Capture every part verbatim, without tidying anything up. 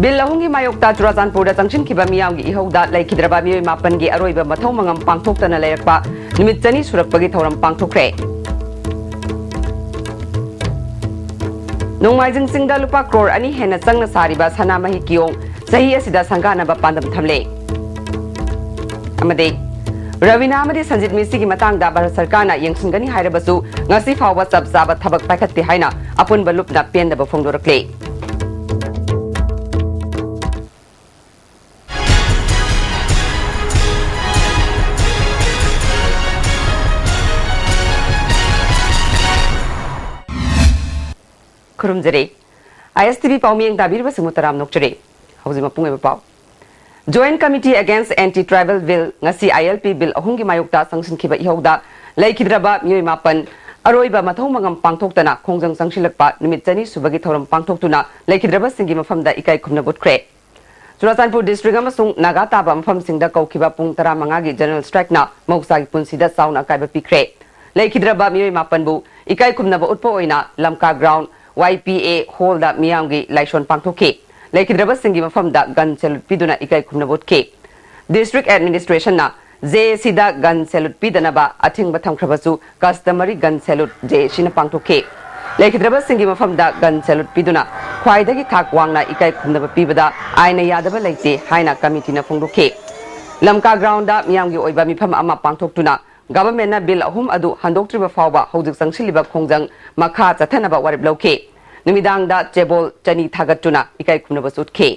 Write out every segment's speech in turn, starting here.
Bill ꯑꯍꯨꯝꯒꯤ ꯃꯥꯌꯣꯛꯇ ꯆꯨꯔꯥꯆꯥꯟꯄꯨꯔꯗ ꯆꯪꯁꯤꯟꯈꯤꯕ ꯃꯤꯌꯥꯝꯒꯤ ꯏꯍꯧꯗ ꯂꯩꯈꯤꯗ꯭ꯔꯕ ꯃꯤꯑꯣꯏ ꯃꯥꯄꯟꯒꯤ ꯑꯔꯣꯏꯕ ꯃꯊꯧ ꯃꯉꯝ ꯄꯥꯡꯊꯣꯛꯇꯅ ꯂꯩꯔꯛꯄ ꯅꯨꯃꯤꯠ ꯆꯅꯤ ꯁꯨꯔꯛꯄꯒꯤ ꯊꯧꯔꯝ ꯄꯥꯡꯊꯣꯛꯈ꯭ꯔꯦ꯫ ꯅꯣꯡꯃꯥꯏꯖꯤꯡ ꯆꯤꯡꯗ ꯂꯨꯄꯥ ꯀ꯭ꯔꯣꯔ ꯑꯅꯤ ꯍꯦꯟꯅ ꯆꯪꯅ ꯁꯥꯔꯤꯕ ꯁꯅꯥꯃꯍꯤ ꯀꯤꯌꯣꯡ ꯆꯍꯤ ꯑꯁꯤꯗ ꯁꯪꯒꯥꯅꯕ ꯄꯥꯟꯗꯝ ꯊꯝꯂꯦ꯫ ꯑꯃꯗꯤ ꯔꯕꯤꯅꯥ ꯑꯃꯗꯤ ꯁꯟꯖꯤꯠ ꯃꯤꯁꯤꯒꯤ ꯃꯇꯥꯡꯗ ꯚꯥꯔꯠ ꯁꯔꯀꯥꯔꯅ ꯌꯦꯡꯁꯤꯟꯒꯅꯤ ꯍꯥꯏꯔꯕꯁꯨ ꯉꯁꯤ ꯐꯥꯎꯕ ꯆꯞ ꯆꯥꯕ ꯊꯕꯛ ꯄꯥꯏꯈꯠꯇꯦ ꯍꯥꯏꯅ ꯑꯄꯨꯟꯕ ꯂꯨꯞꯅ ꯄꯦꯟꯗꯕ ꯐꯣꯡꯗꯣꯔꯛꯂꯦ꯫ ꯈꯨꯔꯨꯝꯖꯔꯤ꯫ ISTV ꯄꯥꯎꯃꯤꯌꯦꯡ ꯇꯥꯕꯤꯔꯤꯕꯁꯤꯡꯕꯨ ꯇꯔꯥꯝꯅ ꯑꯣꯛꯆꯔꯤ꯫ ꯍꯧꯖꯤꯛ ꯃꯄꯨꯡ ꯑꯣꯏꯕ ꯄꯥꯎ꯫ Joint Committee Against Anti Tribal Bill, ꯉꯁꯤ ILP Bill ꯑꯍꯨꯝꯒꯤ ꯃꯥꯌꯣꯛꯇ ꯆꯪꯁꯤꯟꯈꯤꯕ ꯏꯍꯧꯗ ꯂꯩꯈꯤꯗ꯭ꯔꯕ ꯃꯤꯑꯣꯏ ꯃꯥꯄꯟ ꯑꯔꯣꯏꯕ ꯃꯊꯧ ꯃꯉꯝ ꯄꯥꯡꯊꯣꯛꯇꯅ ꯈꯣꯡꯖꯪ ꯆꯪꯁꯤꯜꯂꯛꯄ ꯅꯨꯃꯤꯠ ꯆꯅꯤ ꯁꯨꯕꯒꯤ ꯊꯧꯔꯝ ꯄꯥꯡꯊꯣꯛꯇꯨꯅ ꯂꯩꯈꯤꯗ꯭ꯔꯕꯁꯤꯡꯒꯤ ꯃꯐꯝꯗ ꯏꯀꯥꯏ ꯈꯨꯝꯅꯕ ꯎꯠꯈ꯭ꯔꯦ꯫ ꯆꯨꯔꯥꯆꯥꯟꯄꯨꯔ district ꯑꯃꯁꯨꯡ ꯅꯥꯒꯥ ꯇꯥꯕ ꯃꯐꯝꯁꯤꯡꯗ ꯀꯧꯈꯤꯕ ꯄꯨꯡ ꯇꯔꯥꯃꯉꯥꯒꯤ general strike ꯅ ꯃꯍꯧꯁꯥꯒꯤ ꯄꯨꯟꯁꯤꯗ ꯆꯥꯎꯅ ꯑꯀꯥꯏꯕ ꯄꯤꯈ꯭ꯔꯦ꯫ ꯂꯩꯈꯤꯗ꯭ꯔꯕ ꯃꯤꯑꯣꯏ ꯃꯥꯄꯟꯕꯨ ꯏꯀꯥꯏ ꯈꯨꯝꯅꯕ ꯎꯠꯄ ꯑꯣꯏꯅ ꯂꯝꯀꯥ ground YPA hall ꯗ ꯃꯤꯌꯥꯝꯒꯤ ꯂꯥꯏꯁꯣꯟ ꯄꯥꯡꯊꯣꯛꯈꯤ꯫ ꯂꯩꯈꯤꯗ꯭ꯔꯕꯁꯤꯡꯒꯤ ꯃꯐꯝꯗ gun salute ꯄꯤꯗꯨꯅ ꯏꯀꯥꯏ ꯈꯨꯝꯅꯕ ꯎꯠꯈꯤ꯫ District administration ꯅ JAC ꯗ gun salute ꯄꯤꯗꯅꯕ ꯑꯊꯤꯡꯕ ꯊꯝꯈ꯭ꯔꯕꯁꯨ customary gun salute JAC ꯅ ꯄꯥꯡꯊꯣꯛꯈꯤ꯫ ꯂꯩꯈꯤꯗ꯭ꯔꯕꯁꯤꯡꯒꯤ ꯃꯐꯝꯗ gun salute ꯄꯤꯗꯨꯅ ꯈ꯭ꯋꯥꯏꯗꯒꯤ ꯊꯥꯛ ꯋꯥꯡꯅ ꯏꯀꯥꯏ ꯈꯨꯝꯅꯕ ꯄꯤꯕꯗ ꯑꯥꯏꯟꯅ ꯌꯥꯗꯕ ꯂꯩꯇꯦ ꯍꯥꯏꯅ committee ꯅ ꯐꯣꯡꯗꯣꯛꯈꯤ꯫ ꯂꯝꯀꯥ ground ꯗ ꯃꯤꯌꯥꯝꯒꯤ ꯑꯣꯏꯕ ꯃꯤꯐꯝ ꯑꯃ ꯄꯥꯡꯊꯣꯛꯇꯨꯅ government ꯅ bill ꯑꯍꯨꯝ ꯑꯗꯨ ꯍꯟꯗꯣꯛꯇ꯭ꯔꯤꯕ ꯐꯥꯎꯕ ꯍꯧꯖꯤꯛ ꯆꯪꯁꯤꯜꯂꯤꯕ ꯈꯣꯡꯖꯪ ꯃꯈꯥ ꯆꯠꯊꯅꯕ ꯋꯥꯔꯦꯞ ꯂꯧꯈꯤ꯫ ꯅꯨꯃꯤꯗꯥꯡꯗ ꯆꯦꯕꯣꯜ ꯆꯅꯤ ꯊꯥꯒꯠꯇꯨꯅ ꯏꯀꯥꯏ ꯈꯨꯝꯅꯕꯁꯨ ꯎꯠꯈꯤ꯫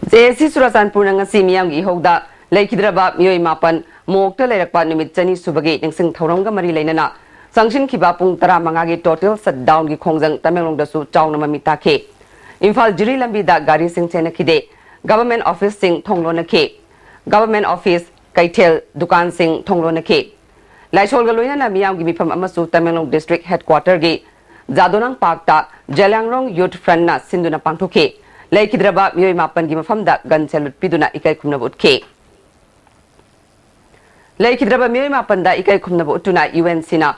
JAC ꯆꯨꯔꯥꯆꯥꯟꯄꯨꯔꯅ ꯉꯁꯤ ꯃꯤꯌꯥꯝꯒꯤ ꯏꯍꯧꯗ ꯂꯩꯈꯤꯗ꯭ꯔꯕ ꯃꯤꯑꯣꯏ ꯃꯥꯄꯟ ꯃꯣꯛꯇ ꯂꯩꯔꯛꯄ ꯅꯨꯃꯤꯠ ꯆꯅꯤ ꯁꯨꯕꯒꯤ ꯅꯤꯡꯁꯤꯡ ꯊꯧꯔꯝꯒ ꯃꯔꯤ ꯂꯩꯅꯅ ꯆꯪꯁꯤꯟꯈꯤꯕ ꯄꯨꯡ ꯇꯔꯥꯃꯉꯥꯒꯤ total shutdown ꯒꯤ ꯈꯣꯡꯖꯪ ꯇꯃꯦꯡꯂꯣꯡꯗꯁꯨ ꯆꯥꯎꯅ ꯃꯃꯤ ꯇꯥꯈꯤ꯫ ꯏꯝꯐꯥꯜ ꯖꯤꯔꯤ ꯂꯝꯕꯤꯗ ꯒꯥꯔꯤꯁꯤꯡ ꯆꯦꯟꯅꯈꯤꯗꯦ꯫ Government office ꯁꯤꯡ ꯊꯣꯡ ꯂꯣꯟꯅꯈꯤ꯫ Government office, ꯀꯩꯊꯦꯜ, ꯗꯨꯀꯥꯟꯁꯤꯡ ꯊꯣꯡ ꯂꯣꯟꯅꯈꯤ꯫ ꯂꯥꯏꯁꯣꯜꯒ ꯂꯣꯏꯅꯅ ꯃꯤꯌꯥꯝꯒꯤ ꯃꯤꯐꯝ ꯑꯃꯁꯨ ꯇꯃꯦꯡꯂꯣꯡ district headquarter ꯒꯤ ꯖꯥꯗꯣꯅꯥꯡ park ꯇ ꯖꯦꯂꯤꯌꯥꯡꯔꯣꯡ Youth Front ꯅ ꯁꯤꯟꯗꯨꯅ ꯄꯥꯡꯊꯣꯛꯈꯤ꯫ ꯂꯩꯈꯤꯗ꯭ꯔꯕ ꯃꯤꯑꯣꯏ ꯃꯥꯄꯟꯒꯤ ꯃꯐꯝꯗ gun salute ꯄꯤꯗꯨꯅ ꯏꯀꯥꯏ ꯈꯨꯝꯅꯕ ꯎꯠꯈꯤ꯫ ꯂꯩꯈꯤꯗ꯭ꯔꯕ ꯃꯤꯑꯣꯏ ꯃꯥꯄꯟꯗ ꯏꯀꯥꯏ ꯈꯨꯝꯅꯕ ꯎꯠꯇꯨꯅ U N C ꯅ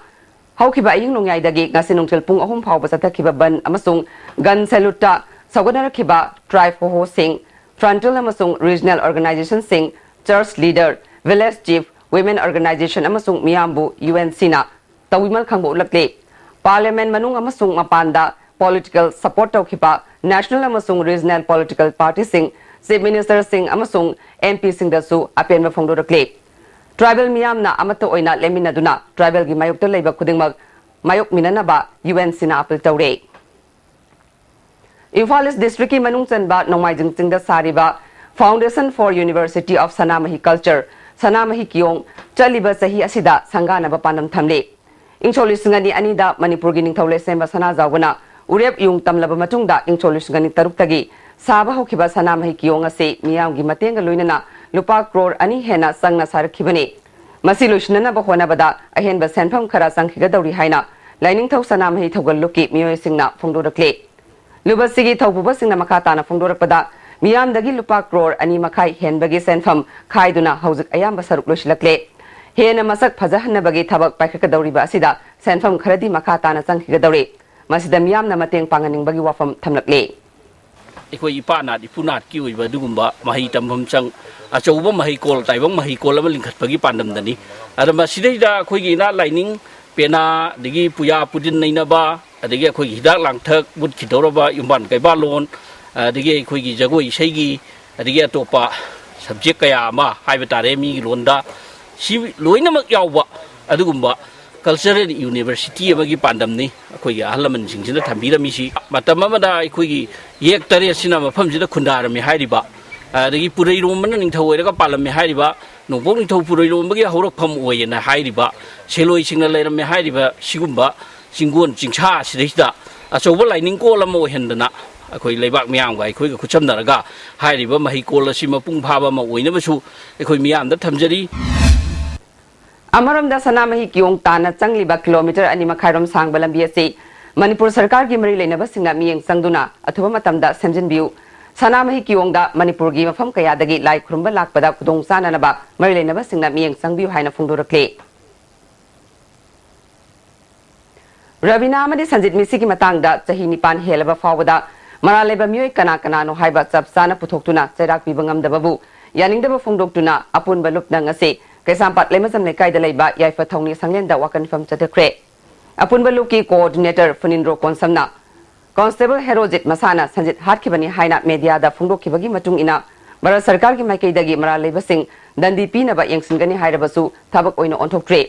ꯍꯧꯈꯤꯕ ꯑꯍꯤꯡ ꯅꯣꯡꯌꯥꯏꯗꯒꯤ ꯉꯁꯤ ꯅꯨꯡꯊꯤꯜ ꯄꯨꯡ ꯑꯍꯨꯝ ꯐꯥꯎꯕ ꯆꯠꯊꯈꯤꯕ ꯕꯟ ꯑꯃꯁꯨꯡ gun salute ꯇ ꯁꯧꯒꯠꯅꯔꯛꯈꯤꯕ tribe ꯍꯣꯍꯣꯁꯤꯡ, frontal ꯑꯃꯁꯨꯡ regional organization ꯁꯤꯡ, church leader, village chief, women organization ꯑꯃꯁꯨꯡ ꯃꯤꯌꯥꯝꯕꯨ U N C ꯅ ꯇꯧꯕꯤꯃꯜ ꯈꯪꯕ ꯎꯠꯂꯛꯂꯤ꯫ Parliament ꯃꯅꯨꯡ ꯑꯃꯁꯨꯡ ꯃꯄꯥꯟꯗ political support ꯇꯧꯈꯤꯕ national ꯑꯃꯁꯨꯡ regional political party ꯁꯤꯡ, chief minister ꯁꯤꯡ ꯑꯃꯁꯨꯡ M P ꯁꯤꯡꯗꯁꯨ ꯑꯄꯦꯟꯕ ꯐꯣꯡꯗꯣꯔꯛꯂꯤ꯫ Tribal ꯃꯤꯌꯥꯝꯅ ꯑꯃꯠꯇ ꯑꯣꯏꯅ ꯂꯦꯞꯃꯤꯟꯅꯗꯨꯅ tribal ꯒꯤ ꯃꯥꯌꯣꯛꯇ ꯂꯩꯕ ꯈꯨꯗꯤꯡꯃꯛ ꯃꯥꯌꯣꯛꯃꯤꯟꯅꯅꯕ U N C ꯅ appeal ꯇꯧꯔꯦ꯫ ꯏꯝꯐꯥꯜ East district ꯀꯤ ꯃꯅꯨꯡ ꯆꯟꯕ ꯅꯣꯡꯃꯥꯏꯖꯤꯡ ꯆꯤꯡꯗ ꯁꯥꯔꯤꯕ Foundation for University of Sanamahi Culture, ꯁꯅꯥꯃꯍꯤ ꯀꯤꯌꯣꯡ ꯆꯠꯂꯤꯕ ꯆꯍꯤ ꯑꯁꯤꯗ ꯁꯪꯒꯥꯅꯕ ꯄꯥꯟꯗꯝ ꯊꯝꯂꯤ꯫ ꯏꯪ ꯁꯣꯛ ꯂꯤꯁꯤꯡ ꯑꯅꯤ ꯑꯅꯤꯗ ꯃꯅꯤꯄꯨꯔꯒꯤ ꯅꯤꯡꯊꯧ ꯂꯩꯁꯦꯝꯕ ꯁꯅꯥꯖꯥꯎꯕꯅ ꯎꯔꯦꯞ ꯌꯨꯡ ꯇꯝꯂꯕ ꯃꯇꯨꯡꯗ ꯏꯪ ꯁꯣꯛ ꯂꯤꯁꯤꯡ ꯑꯅꯤ ꯇꯔꯨꯛꯇꯒꯤ ꯁꯥꯕ ꯍꯧꯈꯤꯕ ꯁꯅꯥꯃꯍꯤ ꯀꯤꯌꯣꯡ ꯑꯁꯤ ꯃꯤꯌꯥꯝꯒꯤ ꯃꯇꯦꯡꯒ ꯂꯣꯏꯅꯅ ꯂꯨꯄꯥ ꯀ꯭ꯔꯣꯔ ꯑꯅꯤ ꯍꯦꯟꯅ ꯆꯪꯅ ꯁꯥꯔꯛꯈꯤꯕꯅꯤ꯫ ꯃꯁꯤ ꯂꯣꯏꯁꯤꯟꯅꯅꯕ ꯍꯣꯠꯅꯕꯗ ꯑꯍꯦꯟꯕ ꯁꯦꯟꯐꯝ ꯈꯔ ꯆꯪꯈꯤꯒꯗꯧꯔꯤ ꯍꯥꯏꯅ ꯂꯥꯏꯅꯤꯡꯊꯧ ꯁꯅꯥꯃꯍꯤ ꯊꯧꯒꯜ ꯂꯨꯞꯀꯤ ꯃꯤꯑꯣꯏꯁꯤꯡꯅ ꯐꯣꯡꯗꯣꯔꯛꯂꯤ꯫ ꯂꯨꯕꯁꯤꯒꯤ ꯊꯧꯄꯨꯕꯁꯤꯡꯅ ꯃꯈꯥ ꯇꯥꯅ ꯐꯣꯡꯗꯣꯔꯛꯄꯗ, ꯃꯤꯌꯥꯝꯗꯒꯤ ꯂꯨꯄꯥ ꯀ꯭ꯔꯣꯔ ꯑꯅꯤ ꯃꯈꯥꯏ ꯍꯦꯟꯕꯒꯤ ꯁꯦꯟꯐꯝ ꯈꯥꯏꯗꯨꯅ ꯍꯧꯖꯤꯛ ꯑꯌꯥꯝꯕ ꯁꯔꯨꯛ ꯂꯣꯏꯁꯤꯜꯂꯛꯂꯦ꯫ ꯍꯦꯟꯅ ꯃꯁꯛ ꯐꯖꯍꯟꯅꯕꯒꯤ ꯊꯕꯛ ꯄꯥꯏꯈꯠꯀꯗꯧꯔꯤꯕ ꯑꯁꯤꯗ ꯁꯦꯟꯐꯝ ꯈꯔꯗꯤ ꯃꯈꯥ ꯇꯥꯅ ꯆꯪꯈꯤꯒꯗꯧꯔꯤ꯫ ꯃꯁꯤꯗ ꯃꯤꯌꯥꯝꯅ ꯃꯇꯦꯡ ꯄꯥꯡꯍꯟꯅꯤꯡꯕꯒꯤ ꯋꯥꯐꯝ ꯊꯝꯂꯛꯂꯤ꯫ ꯑꯩꯈꯣꯏ ꯏꯄꯥ ꯅꯥꯠ ꯏꯄꯨ ꯅꯥꯠꯀꯤ ꯑꯣꯏꯕ ꯑꯗꯨꯒꯨꯝꯕ ꯃꯍꯩ ꯇꯝꯐꯝ ꯁꯪ, ꯑꯆꯧꯕ ꯃꯍꯩꯀꯣꯜ, ꯇꯥꯏꯕꯪ ꯃꯍꯩꯀꯣꯜ ꯑꯃ ꯂꯤꯡꯈꯠꯄꯒꯤ ꯄꯥꯟꯗꯝꯗꯅꯤ꯫ ꯑꯗ ꯃꯁꯤꯗꯩꯗ ꯑꯩꯈꯣꯏꯒꯤ ꯏꯅꯥꯠ ꯂꯥꯏꯅꯤꯡ ꯄꯦꯅꯥ, ꯑꯗꯒꯤ ꯄꯨꯌꯥ ꯄꯨꯗꯤꯟ ꯅꯩꯅꯕ, ꯑꯗꯒꯤ ꯑꯩꯈꯣꯏꯒꯤ ꯍꯤꯗꯥꯛ ꯂꯥꯡꯊꯛ ꯃꯨꯠꯈꯤꯗꯧꯔꯕ ꯌꯨꯝꯕꯥꯟ ꯀꯩꯕꯥꯜꯂꯣꯟ, ꯑꯗꯒꯤ ꯑꯩꯈꯣꯏꯒꯤ ꯖꯒꯣꯏ ꯏꯁꯩꯒꯤ, ꯑꯗꯒꯤ ꯑꯇꯣꯞꯄ subject ꯀꯌꯥ ꯑꯃ ꯍꯥꯏꯕ ꯇꯥꯔꯦ ꯃꯤꯒꯤ ꯂꯣꯟꯗ, ꯁꯤ ꯂꯣꯏꯅꯃꯛ ꯌꯥꯎꯕ ꯑꯗꯨꯒꯨꯝꯕ cultural university ꯑꯃꯒꯤ ꯄꯥꯟꯗꯝꯅꯤ ꯑꯩꯈꯣꯏꯒꯤ ꯑꯍꯜ ꯂꯃꯟꯁꯤꯡꯁꯤꯅ ꯊꯝꯕꯤꯔꯝꯃꯤꯁꯤ꯫ ꯃꯇꯝ ꯑꯃꯗ ꯑꯩꯈꯣꯏꯒꯤ ꯌꯦꯛ ꯇꯔꯦꯠꯁꯤꯅ ꯃꯐꯝꯁꯤꯗ ꯈꯨꯟꯗꯥꯔꯝꯃꯤ ꯍꯥꯏꯔꯤꯕ, ꯑꯗꯒꯤ ꯄꯨꯔꯩꯔꯣꯝꯕꯅ ꯅꯤꯡꯊꯧ ꯑꯣꯏꯔꯒ ꯄꯥꯜꯂꯝꯃꯤ ꯍꯥꯏꯔꯤꯕ, ꯅꯣꯡꯄꯣꯛ ꯅꯤꯡꯊꯧ ꯄꯨꯔꯩꯔꯣꯝꯕꯒꯤ ꯍꯧꯔꯛꯐꯝ ꯑꯣꯏꯌꯦꯅ ꯍꯥꯏꯔꯤꯕ, ꯁꯦꯂꯣꯏꯁꯤꯡꯅ ꯂꯩꯔꯝꯃꯦ ꯍꯥꯏꯔꯤꯕ ꯁꯤꯒꯨꯝꯕ ꯆꯤꯡꯒꯣꯟ ꯆꯤꯡꯁꯥ ꯑꯁꯤꯗꯩꯁꯤꯗ ꯑꯆꯧꯕ ꯂꯥꯏꯅꯤꯡꯀꯣꯜ ꯑꯃ ꯑꯣꯏꯍꯟꯗꯅ ꯑꯩꯈꯣꯏ ꯂꯩꯕꯥꯛ ꯃꯤꯌꯥꯝꯒ ꯑꯩꯈꯣꯏꯒ ꯈꯨꯠꯁꯝꯅꯔꯒ ꯍꯥꯏꯔꯤꯕ ꯃꯍꯩꯀꯣꯜ ꯑꯁꯤ ꯃꯄꯨꯡ ꯐꯥꯕ ꯑꯃ ꯑꯣꯏꯅꯕꯁꯨ ꯑꯩꯈꯣꯏ ꯃꯤꯌꯥꯝꯗ ꯊꯝꯖꯔꯤ꯫ ꯑꯃꯔꯣꯝꯗ ꯁꯅꯥꯃꯍꯤ ꯀꯤꯌꯣꯡ ꯇꯥꯟꯅ ꯆꯪꯂꯤꯕ ꯀꯤꯂꯣꯃꯤꯇꯔ ꯑꯅꯤ ꯃꯈꯥꯏꯔꯣꯝ ꯁꯥꯡꯕ ꯂꯝꯕꯤ ꯑꯁꯤ ꯃꯅꯤꯄꯨꯔ ꯁꯔꯀꯥꯔꯒꯤ ꯃꯔꯤ ꯂꯩꯅꯕꯁꯤꯡꯅ ꯃꯤꯠꯌꯦꯡ ꯆꯪꯗꯨꯅ ꯑꯊꯨꯕ ꯃꯇꯝꯗ ꯁꯦꯝꯖꯤꯟꯕꯤꯌꯨ꯫ ꯁꯅꯥꯃꯍꯤ ꯀꯤꯌꯣꯡꯗ ꯃꯅꯤꯄꯨꯔꯒꯤ ꯃꯐꯝ ꯀꯌꯥꯗꯒꯤ ꯂꯥꯏ ꯈꯨꯔꯨꯝꯕ ꯂꯥꯛꯄꯗ ꯈꯨꯗꯣꯡ ꯆꯥꯅꯅꯕ ꯃꯔꯤ ꯂꯩꯅꯕꯁꯤꯡꯅ ꯃꯤꯠꯌꯦꯡ ꯆꯪꯕꯤꯌꯨ ꯍꯥꯏꯅ ꯐꯣꯡꯗꯣꯔꯛꯂꯤ꯫ ꯔꯕꯤꯅꯥ ꯑꯃꯗꯤ ꯁꯟꯖꯤꯠ ꯃꯤꯁꯤꯒꯤ ꯃꯇꯥꯡꯗ ꯆꯍꯤ ꯅꯤꯄꯥꯟ ꯍꯦꯜꯂꯕ ꯐꯥꯎꯕꯗ ꯃꯔꯥꯜ ꯂꯩꯕ ꯃꯤꯑꯣꯏ ꯀꯅꯥ ꯀꯅꯥꯅꯣ ꯍꯥꯏꯕ ꯆꯞ ꯆꯥꯅ ꯄꯨꯊꯣꯛꯇꯨꯅ ꯆꯩꯔꯥꯛ ꯄꯤꯕ ꯉꯝꯗꯕꯕꯨ ꯌꯥꯅꯤꯡꯗꯕ ꯐꯣꯡꯗꯣꯛꯇꯨꯅ ꯑꯄꯨꯟꯕ ꯂꯨꯞꯅ ꯉꯁꯤ ꯀꯩꯁꯥꯝꯄꯥꯠ ꯂꯩꯃꯖꯝ ꯂꯩꯀꯥꯏꯗ ꯂꯩꯕ ꯌꯥꯏꯐ ꯊꯧꯅꯤ ꯁꯪꯂꯦꯟꯗ ꯋꯥꯀꯠ ꯃꯤꯐꯝ ꯆꯠꯊꯈ꯭ꯔꯦ꯫ ꯑꯄꯨꯟꯕ ꯂꯨꯞꯀꯤ coordinator ꯐꯨꯅꯤꯟꯗ꯭ꯔꯣ ꯀꯣꯟꯁꯝꯅ ꯀꯣꯟꯁꯇꯦꯕꯜ ꯍꯦꯔꯣꯖꯤꯠ ꯃꯁꯥꯅ ꯁꯟꯖꯤꯠ ꯍꯥꯠꯈꯤꯕꯅꯤ ꯍꯥꯏꯅ ꯃꯦꯗꯤꯌꯥꯗ ꯐꯣꯡꯗꯣꯛꯈꯤꯕꯒꯤ ꯃꯇꯨꯡ ꯏꯟꯅ ꯚꯥꯔꯠ ꯁꯔꯀꯥꯔꯒꯤ ꯃꯥꯏꯀꯩꯗꯒꯤ ꯃꯔꯥꯜ ꯂꯩꯕꯁꯤꯡ ꯗꯟꯗꯤ ꯄꯤꯅꯕ ꯌꯦꯡꯁꯤꯟꯒꯅꯤ ꯍꯥꯏꯔꯕꯁꯨ ꯊꯕꯛ ꯑꯣꯏꯅ ꯑꯣꯟꯊꯣꯛꯇ꯭ꯔꯤ꯫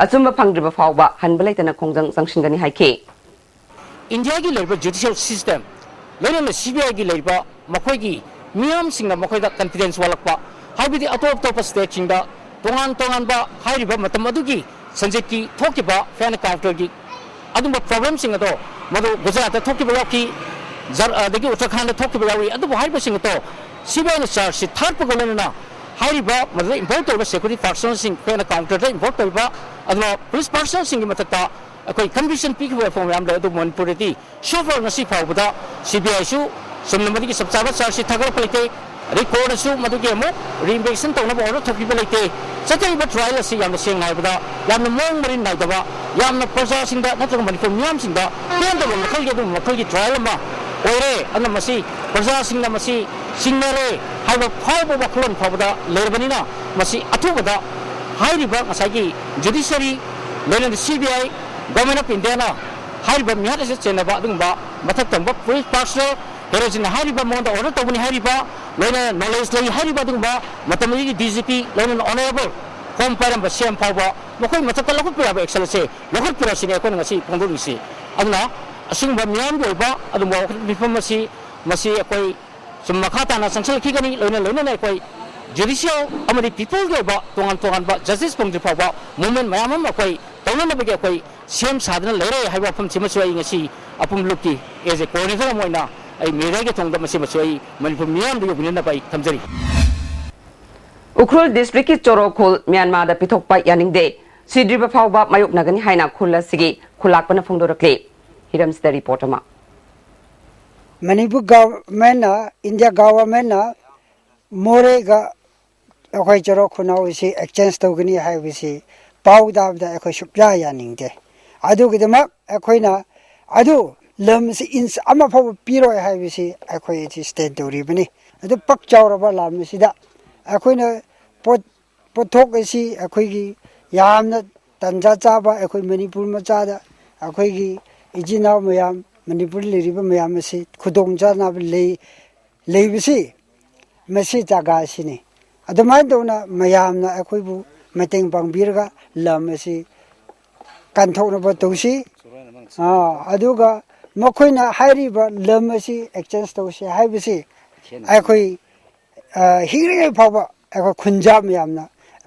ꯑꯆꯨꯝꯕ ꯐꯪꯗ꯭ꯔꯤꯕ ꯐꯥꯎꯕ ꯍꯟꯕ ꯂꯩꯇꯅ ꯈꯣꯡꯖꯪ ꯆꯪꯁꯤꯟꯒꯅꯤ ꯍꯥꯏꯈꯤ꯫ ꯏꯟꯗꯤꯌꯥꯒꯤ ꯂꯩꯔꯤꯕ ꯖꯨꯗꯤꯁꯤꯌꯦꯜ ꯁꯤꯁꯇꯦꯝ, ꯂꯣꯏꯅꯅ ꯁꯤ ꯕꯤ ꯑꯥꯏꯒꯤ ꯂꯩꯔꯤꯕ ꯃꯈꯣꯏꯒꯤ ꯃꯤꯌꯥꯝꯁꯤꯡꯅ ꯃꯈꯣꯏꯗ ꯀꯟꯐꯤꯗꯦꯟꯁ ꯋꯥꯠꯂꯛꯄ, ꯍꯥꯏꯕꯗꯤ ꯑꯇꯣꯞ ꯑꯇꯣꯞꯄ ꯁ꯭ꯇꯦꯠꯁꯤꯡꯗ ꯇꯣꯉꯥꯟ ꯇꯣꯉꯥꯟꯕ ꯍꯥꯏꯔꯤꯕ ꯃꯇꯝ ꯑꯗꯨꯒꯤ ꯁꯟꯖꯤꯠꯀꯤ ꯊꯣꯛꯈꯤꯕ ꯐꯦꯟ ꯀꯥꯎꯟꯇꯔꯒꯤ ꯑꯗꯨꯝꯕ ꯄ꯭ꯔꯣꯕ꯭ꯂꯦꯝꯁꯤꯡ ꯑꯗꯣ ꯃꯗꯨ ꯒꯨꯖꯔꯥꯠꯇ ꯊꯣꯛꯈꯤꯕ ꯌꯥꯎꯈꯤ, ꯖꯔ-, ꯑꯗꯒꯤ ꯎꯠꯇꯔꯈꯥꯟꯗ ꯊꯣꯛꯈꯤꯕ ꯌꯥꯎꯏ꯫ ꯑꯗꯨꯕꯨ ꯍꯥꯏꯔꯤꯕꯁꯤꯡ ꯑꯗꯣ ꯁꯤ ꯕꯤ ꯑꯥꯏꯅ ꯆꯥꯔꯖ ꯁꯤꯠ ꯊꯥꯔꯛꯄꯒ ꯂꯣꯏꯅꯅ ꯍꯥꯏꯔꯤꯕ ꯃꯗꯨꯗ ꯏꯟꯚꯣꯜꯕ ꯇꯧꯔꯤꯕ ꯁꯦꯀ꯭ꯌꯨꯔꯤꯇꯤ ꯄꯥꯔꯁꯟꯁꯤꯡ, ꯐꯦꯟ ꯀꯥꯎꯟꯇꯔꯗ ꯏꯟꯚꯣꯜꯕ ꯇꯧꯔꯤꯕ, ꯑꯗꯨꯒ ꯄꯨꯂꯤꯁ ꯄꯥꯔꯁꯟꯁꯤꯡꯒꯤ ꯃꯊꯛꯇ ꯑꯩꯈꯣꯏ ꯀꯟꯚꯤꯛꯁꯟ ꯄꯤꯈꯤꯕ ꯋꯥꯐꯝ ꯃꯌꯥꯝ ꯂꯩ꯫ ꯑꯗꯨꯕꯨ ꯃꯅꯤꯄꯨꯔꯗꯗꯤ so far ꯉꯁꯤ ꯐꯥꯎꯕꯗ ꯁꯤ ꯕꯤ ꯑꯥꯏꯁꯨ ꯆꯨꯝꯅ ꯃꯗꯨꯒꯤ ꯆꯞ ꯆꯥꯕ ꯆꯥꯔꯖ ꯁꯤꯠ ꯊꯥꯒꯠꯂꯛꯄ ꯂꯩꯇꯦ꯫ ꯑꯗꯩ ꯀꯣꯔꯠꯅꯁꯨ ꯃꯗꯨꯒꯤ ꯑꯃꯨꯛ ꯔꯤꯏꯟꯚꯦꯁꯇꯤꯒꯦꯁꯟ ꯇꯧꯅꯕ ꯑꯣꯔꯗꯔ ꯊꯣꯛꯄꯤꯕ ꯂꯩꯇꯦ꯫ ꯆꯠꯊꯔꯤꯕ ꯇ꯭ꯔꯥꯏꯌꯦꯜ ꯑꯁꯤ ꯌꯥꯝꯅ ꯁꯦꯡꯅ ꯍꯥꯏꯔꯕꯗ ꯌꯥꯝꯅ ꯃꯑꯣꯡ ꯃꯔꯤꯟ ꯅꯥꯏꯗꯕ, ꯌꯥꯝꯅ ꯄ꯭ꯔꯖꯥꯁꯤꯡꯗ ꯅꯠꯇ꯭ꯔꯒ ꯃꯅꯤꯄꯨꯔ ꯃꯤꯌꯥꯝꯁꯤꯡꯗ ꯄꯦꯟꯗꯕ ꯃꯈꯜꯒꯤ ꯑꯗꯨꯒꯨꯝꯕ ꯃꯈꯜꯒꯤ ꯇ꯭ꯔꯥꯏꯌꯦꯜ ꯑꯃ ꯑꯣꯏꯔꯦ꯫ ꯑꯗꯨꯅ ꯃꯁꯤ ꯄ꯭ꯔꯖꯥꯁꯤꯡꯅ ꯃꯁꯤ ꯆꯤꯡꯅꯔꯦ ꯍꯥꯏꯕ ꯐꯥꯎꯕ ꯋꯥꯈꯜꯂꯣꯟ ꯐꯥꯎꯕꯗ ꯂꯩꯔꯕꯅꯤꯅ ꯃꯁꯤ ꯑꯊꯨꯕꯗ ꯍꯥꯏꯔꯤꯕ ꯉꯁꯥꯏꯒꯤ ꯖꯨꯗꯤꯁꯔꯤ, ꯂꯣꯏꯅꯅ C B I, government of ꯏꯟꯗꯤꯌꯥꯅ ꯍꯥꯏꯔꯤꯕ ꯃꯤꯍꯥꯠ ꯑꯁꯤ ꯆꯦꯟꯅꯕ ꯑꯗꯨꯒꯨꯝꯕ ꯃꯊꯛ ꯊꯪꯕ ꯄꯨꯂꯤꯁ ꯄꯥꯔꯁꯅꯦꯜ ꯍꯦꯔꯣꯖꯤꯠꯅ ꯍꯥꯏꯔꯤꯕ, ꯃꯉꯣꯟꯗ ꯑꯣꯔꯗꯔ ꯇꯧꯕꯅꯤ ꯍꯥꯏꯔꯤꯕ, ꯂꯣꯏꯅꯅ ꯅꯣꯂꯦꯖ ꯂꯩ ꯍꯥꯏꯔꯤꯕ ꯑꯗꯨꯒꯨꯝꯕ ꯃꯇꯝ ꯑꯗꯨꯒꯤ ꯗꯤ ꯖꯤ ꯄꯤ, ꯂꯣꯏꯅꯅ ꯑꯣꯅꯔꯦꯕꯜ ꯐꯣꯝ ꯄꯥꯏꯔꯝꯕ ꯁꯤ ꯑꯦꯝ ꯐꯥꯎꯕ ꯃꯈꯣꯏ ꯃꯊꯛꯇ ꯂꯧꯈꯠꯄ ꯌꯥꯕ ꯑꯦꯛꯁꯟ ꯑꯁꯦ ꯂꯧꯈꯠꯄꯤꯔꯣ ꯁꯤꯅꯤ ꯑꯩꯈꯣꯏꯅ ꯉꯁꯤ ꯐꯣꯡꯗꯣꯛꯂꯤꯁꯤ꯫ ꯑꯗꯨꯅ ꯑꯁꯤꯒꯨꯝꯕ ꯃꯤꯌꯥꯝꯒꯤ ꯑꯣꯏꯕ ꯑꯗꯨꯒꯨꯝꯕ ꯋꯥꯀꯠ ꯃꯤꯐꯝ ꯑꯁꯤ ꯃꯁꯤ ꯑꯩꯈꯣꯏ ꯁꯨꯝ ꯃꯈꯥ ꯇꯥꯅ ꯆꯪꯁꯤꯜꯂꯛꯈꯤꯒꯅꯤ꯫ ꯂꯣꯏꯅ ꯂꯣꯏꯅꯅ ꯑꯩꯈꯣꯏ ꯖꯨꯗꯤꯁꯤꯌꯦꯜ ꯑꯃꯗꯤ ꯄꯤꯄꯜꯒꯤ ꯑꯣꯏꯕ ꯇꯣꯉꯥꯟ ꯇꯣꯉꯥꯟꯕ ꯖꯁꯇꯤꯁ ꯐꯪꯗ꯭ꯔꯤ ꯐꯥꯎꯕ ꯃꯨꯚꯃꯦꯟ ꯃꯌꯥꯝ ꯑꯃ ꯑꯩꯈꯣꯏ ꯇꯧꯅꯅꯕꯒꯤ ꯑꯩꯈꯣꯏ ꯁꯦꯝ ꯁꯥꯗꯨꯅ ꯂꯩꯔꯦ ꯍꯥꯏꯕ ꯋꯥꯐꯝꯁꯤꯃꯁꯨ ꯑꯩ ꯉꯁꯤ ꯑꯄꯨꯝꯕ ꯂꯨꯞꯀꯤ ꯑꯦꯖ ꯑꯦ ꯀꯣꯑꯣꯔꯗꯤꯅꯦꯇꯔ ꯑꯃ ꯑꯣꯏꯅ ꯑꯩ ꯃꯦꯌꯔꯒꯤ ꯊꯣꯡꯗ ꯃꯁꯤꯃꯁꯨ ꯑꯩ ꯃꯅꯤꯄꯨꯔ ꯃꯤꯌꯥꯝꯗ ꯌꯧꯕꯤꯅꯅꯕ ꯑꯩ ꯊꯝꯖꯔꯤ꯫ ꯎꯈ꯭ꯔꯨꯜ ꯗꯤꯁꯇ꯭ꯔꯤꯛꯀꯤ ꯆꯣꯔꯣ ꯈꯨꯜ ꯃ꯭ꯌꯥꯟꯃꯥꯔꯗ ꯄꯤꯊꯣꯛꯄ ꯌꯥꯅꯤꯡꯗꯦ, ꯁꯤꯗ꯭ꯔꯤꯕ ꯐꯥꯎꯕ ꯃꯥꯌꯣꯛꯅꯒꯅꯤ ꯍꯥꯏꯅ ꯈꯨꯜ ꯑꯁꯤꯒꯤ ꯈꯨꯜꯂꯥꯛꯄꯅ ꯐꯣꯡꯗꯣꯔꯛꯂꯤ꯫ ꯍꯤꯔꯝꯁꯤꯗ ꯔꯤꯄꯣꯔꯠ ꯑꯃ꯫ ꯃꯅꯤꯄꯨꯔ ꯒꯚꯔꯟꯃꯦꯟꯅ, ꯏꯟꯗꯤꯌꯥ ꯒꯚꯔꯟꯃꯦꯟꯅ ꯃꯣꯔꯦꯒ ꯑꯩꯈꯣꯏ ꯆꯣꯔꯣ ꯈꯨꯅꯥꯎ ꯑꯁꯤ ꯑꯦꯛꯆꯦꯟꯖ ꯇꯧꯒꯅꯤ ꯍꯥꯏꯕꯁꯤ ꯄꯥꯎ ꯇꯥꯕꯗ ꯑꯩꯈꯣꯏ ꯁꯨꯛꯌꯥ ꯌꯥꯅꯤꯡꯗꯦ꯫ ꯑꯗꯨꯒꯤꯗꯃꯛ ꯑꯩꯈꯣꯏꯅ ꯑꯗꯨ ꯂꯝ ꯑꯁꯤ ꯏꯟꯆ ꯑꯃ ꯐꯥꯎꯕ ꯄꯤꯔꯣꯏ ꯍꯥꯏꯕꯁꯤ ꯑꯩꯈꯣꯏ ꯑꯁꯤ ꯁ꯭ꯇꯦꯟ ꯇꯧꯔꯤꯕꯅꯤ꯫ ꯑꯗꯨ ꯄꯛ ꯆꯥꯎꯔꯕ ꯂꯝ ꯑꯁꯤꯗ ꯑꯩꯈꯣꯏꯅ ꯄꯣꯠ ꯄꯣꯠꯊꯣꯛ ꯑꯁꯤ ꯑꯩꯈꯣꯏꯒꯤ ꯌꯥꯝꯅ ꯇꯟꯖꯥ ꯆꯥꯕ, ꯑꯩꯈꯣꯏ ꯃꯅꯤꯄꯨꯔ ꯃꯆꯥꯗ ꯑꯩꯈꯣꯏꯒꯤ ꯏꯆꯤꯟ ꯏꯅꯥꯎ ꯃꯌꯥꯝ, ꯃꯅꯤꯄꯨꯔꯗ ꯂꯩꯔꯤꯕ ꯃꯌꯥꯝ ꯑꯁꯤ ꯈꯨꯗꯣꯡ ꯆꯥꯅꯕ ꯂꯩ, ꯂꯩꯕꯁꯤ ꯃꯁꯤ ꯖꯒꯥ ꯑꯁꯤꯅꯤ꯫ ꯑꯗꯨꯃꯥꯏꯅ ꯇꯧꯅ ꯃꯌꯥꯝꯅ ꯑꯩꯈꯣꯏꯕꯨ ꯃꯇꯦꯡ ꯄꯥꯡꯕꯤꯔꯒ ꯂꯝ ꯑꯁꯤ ꯀꯟꯊꯣꯛꯅꯕ ꯇꯧꯁꯤ꯫ ꯑꯥ, ꯑꯗꯨꯒ ꯃꯈꯣꯏꯅ ꯍꯥꯏꯔꯤꯕ ꯂꯝ ꯑꯁꯤ ꯑꯦꯛꯆꯦꯟꯖ ꯇꯧꯁꯤ ꯍꯥꯏꯕꯁꯤ ꯑꯩꯈꯣꯏ, ꯑ, ꯍꯤꯡꯂꯤꯉꯩ ꯐꯥꯎꯕ ꯑꯩꯈꯣꯏ ꯈꯨꯟꯖꯥ ꯃꯌꯥꯝꯅ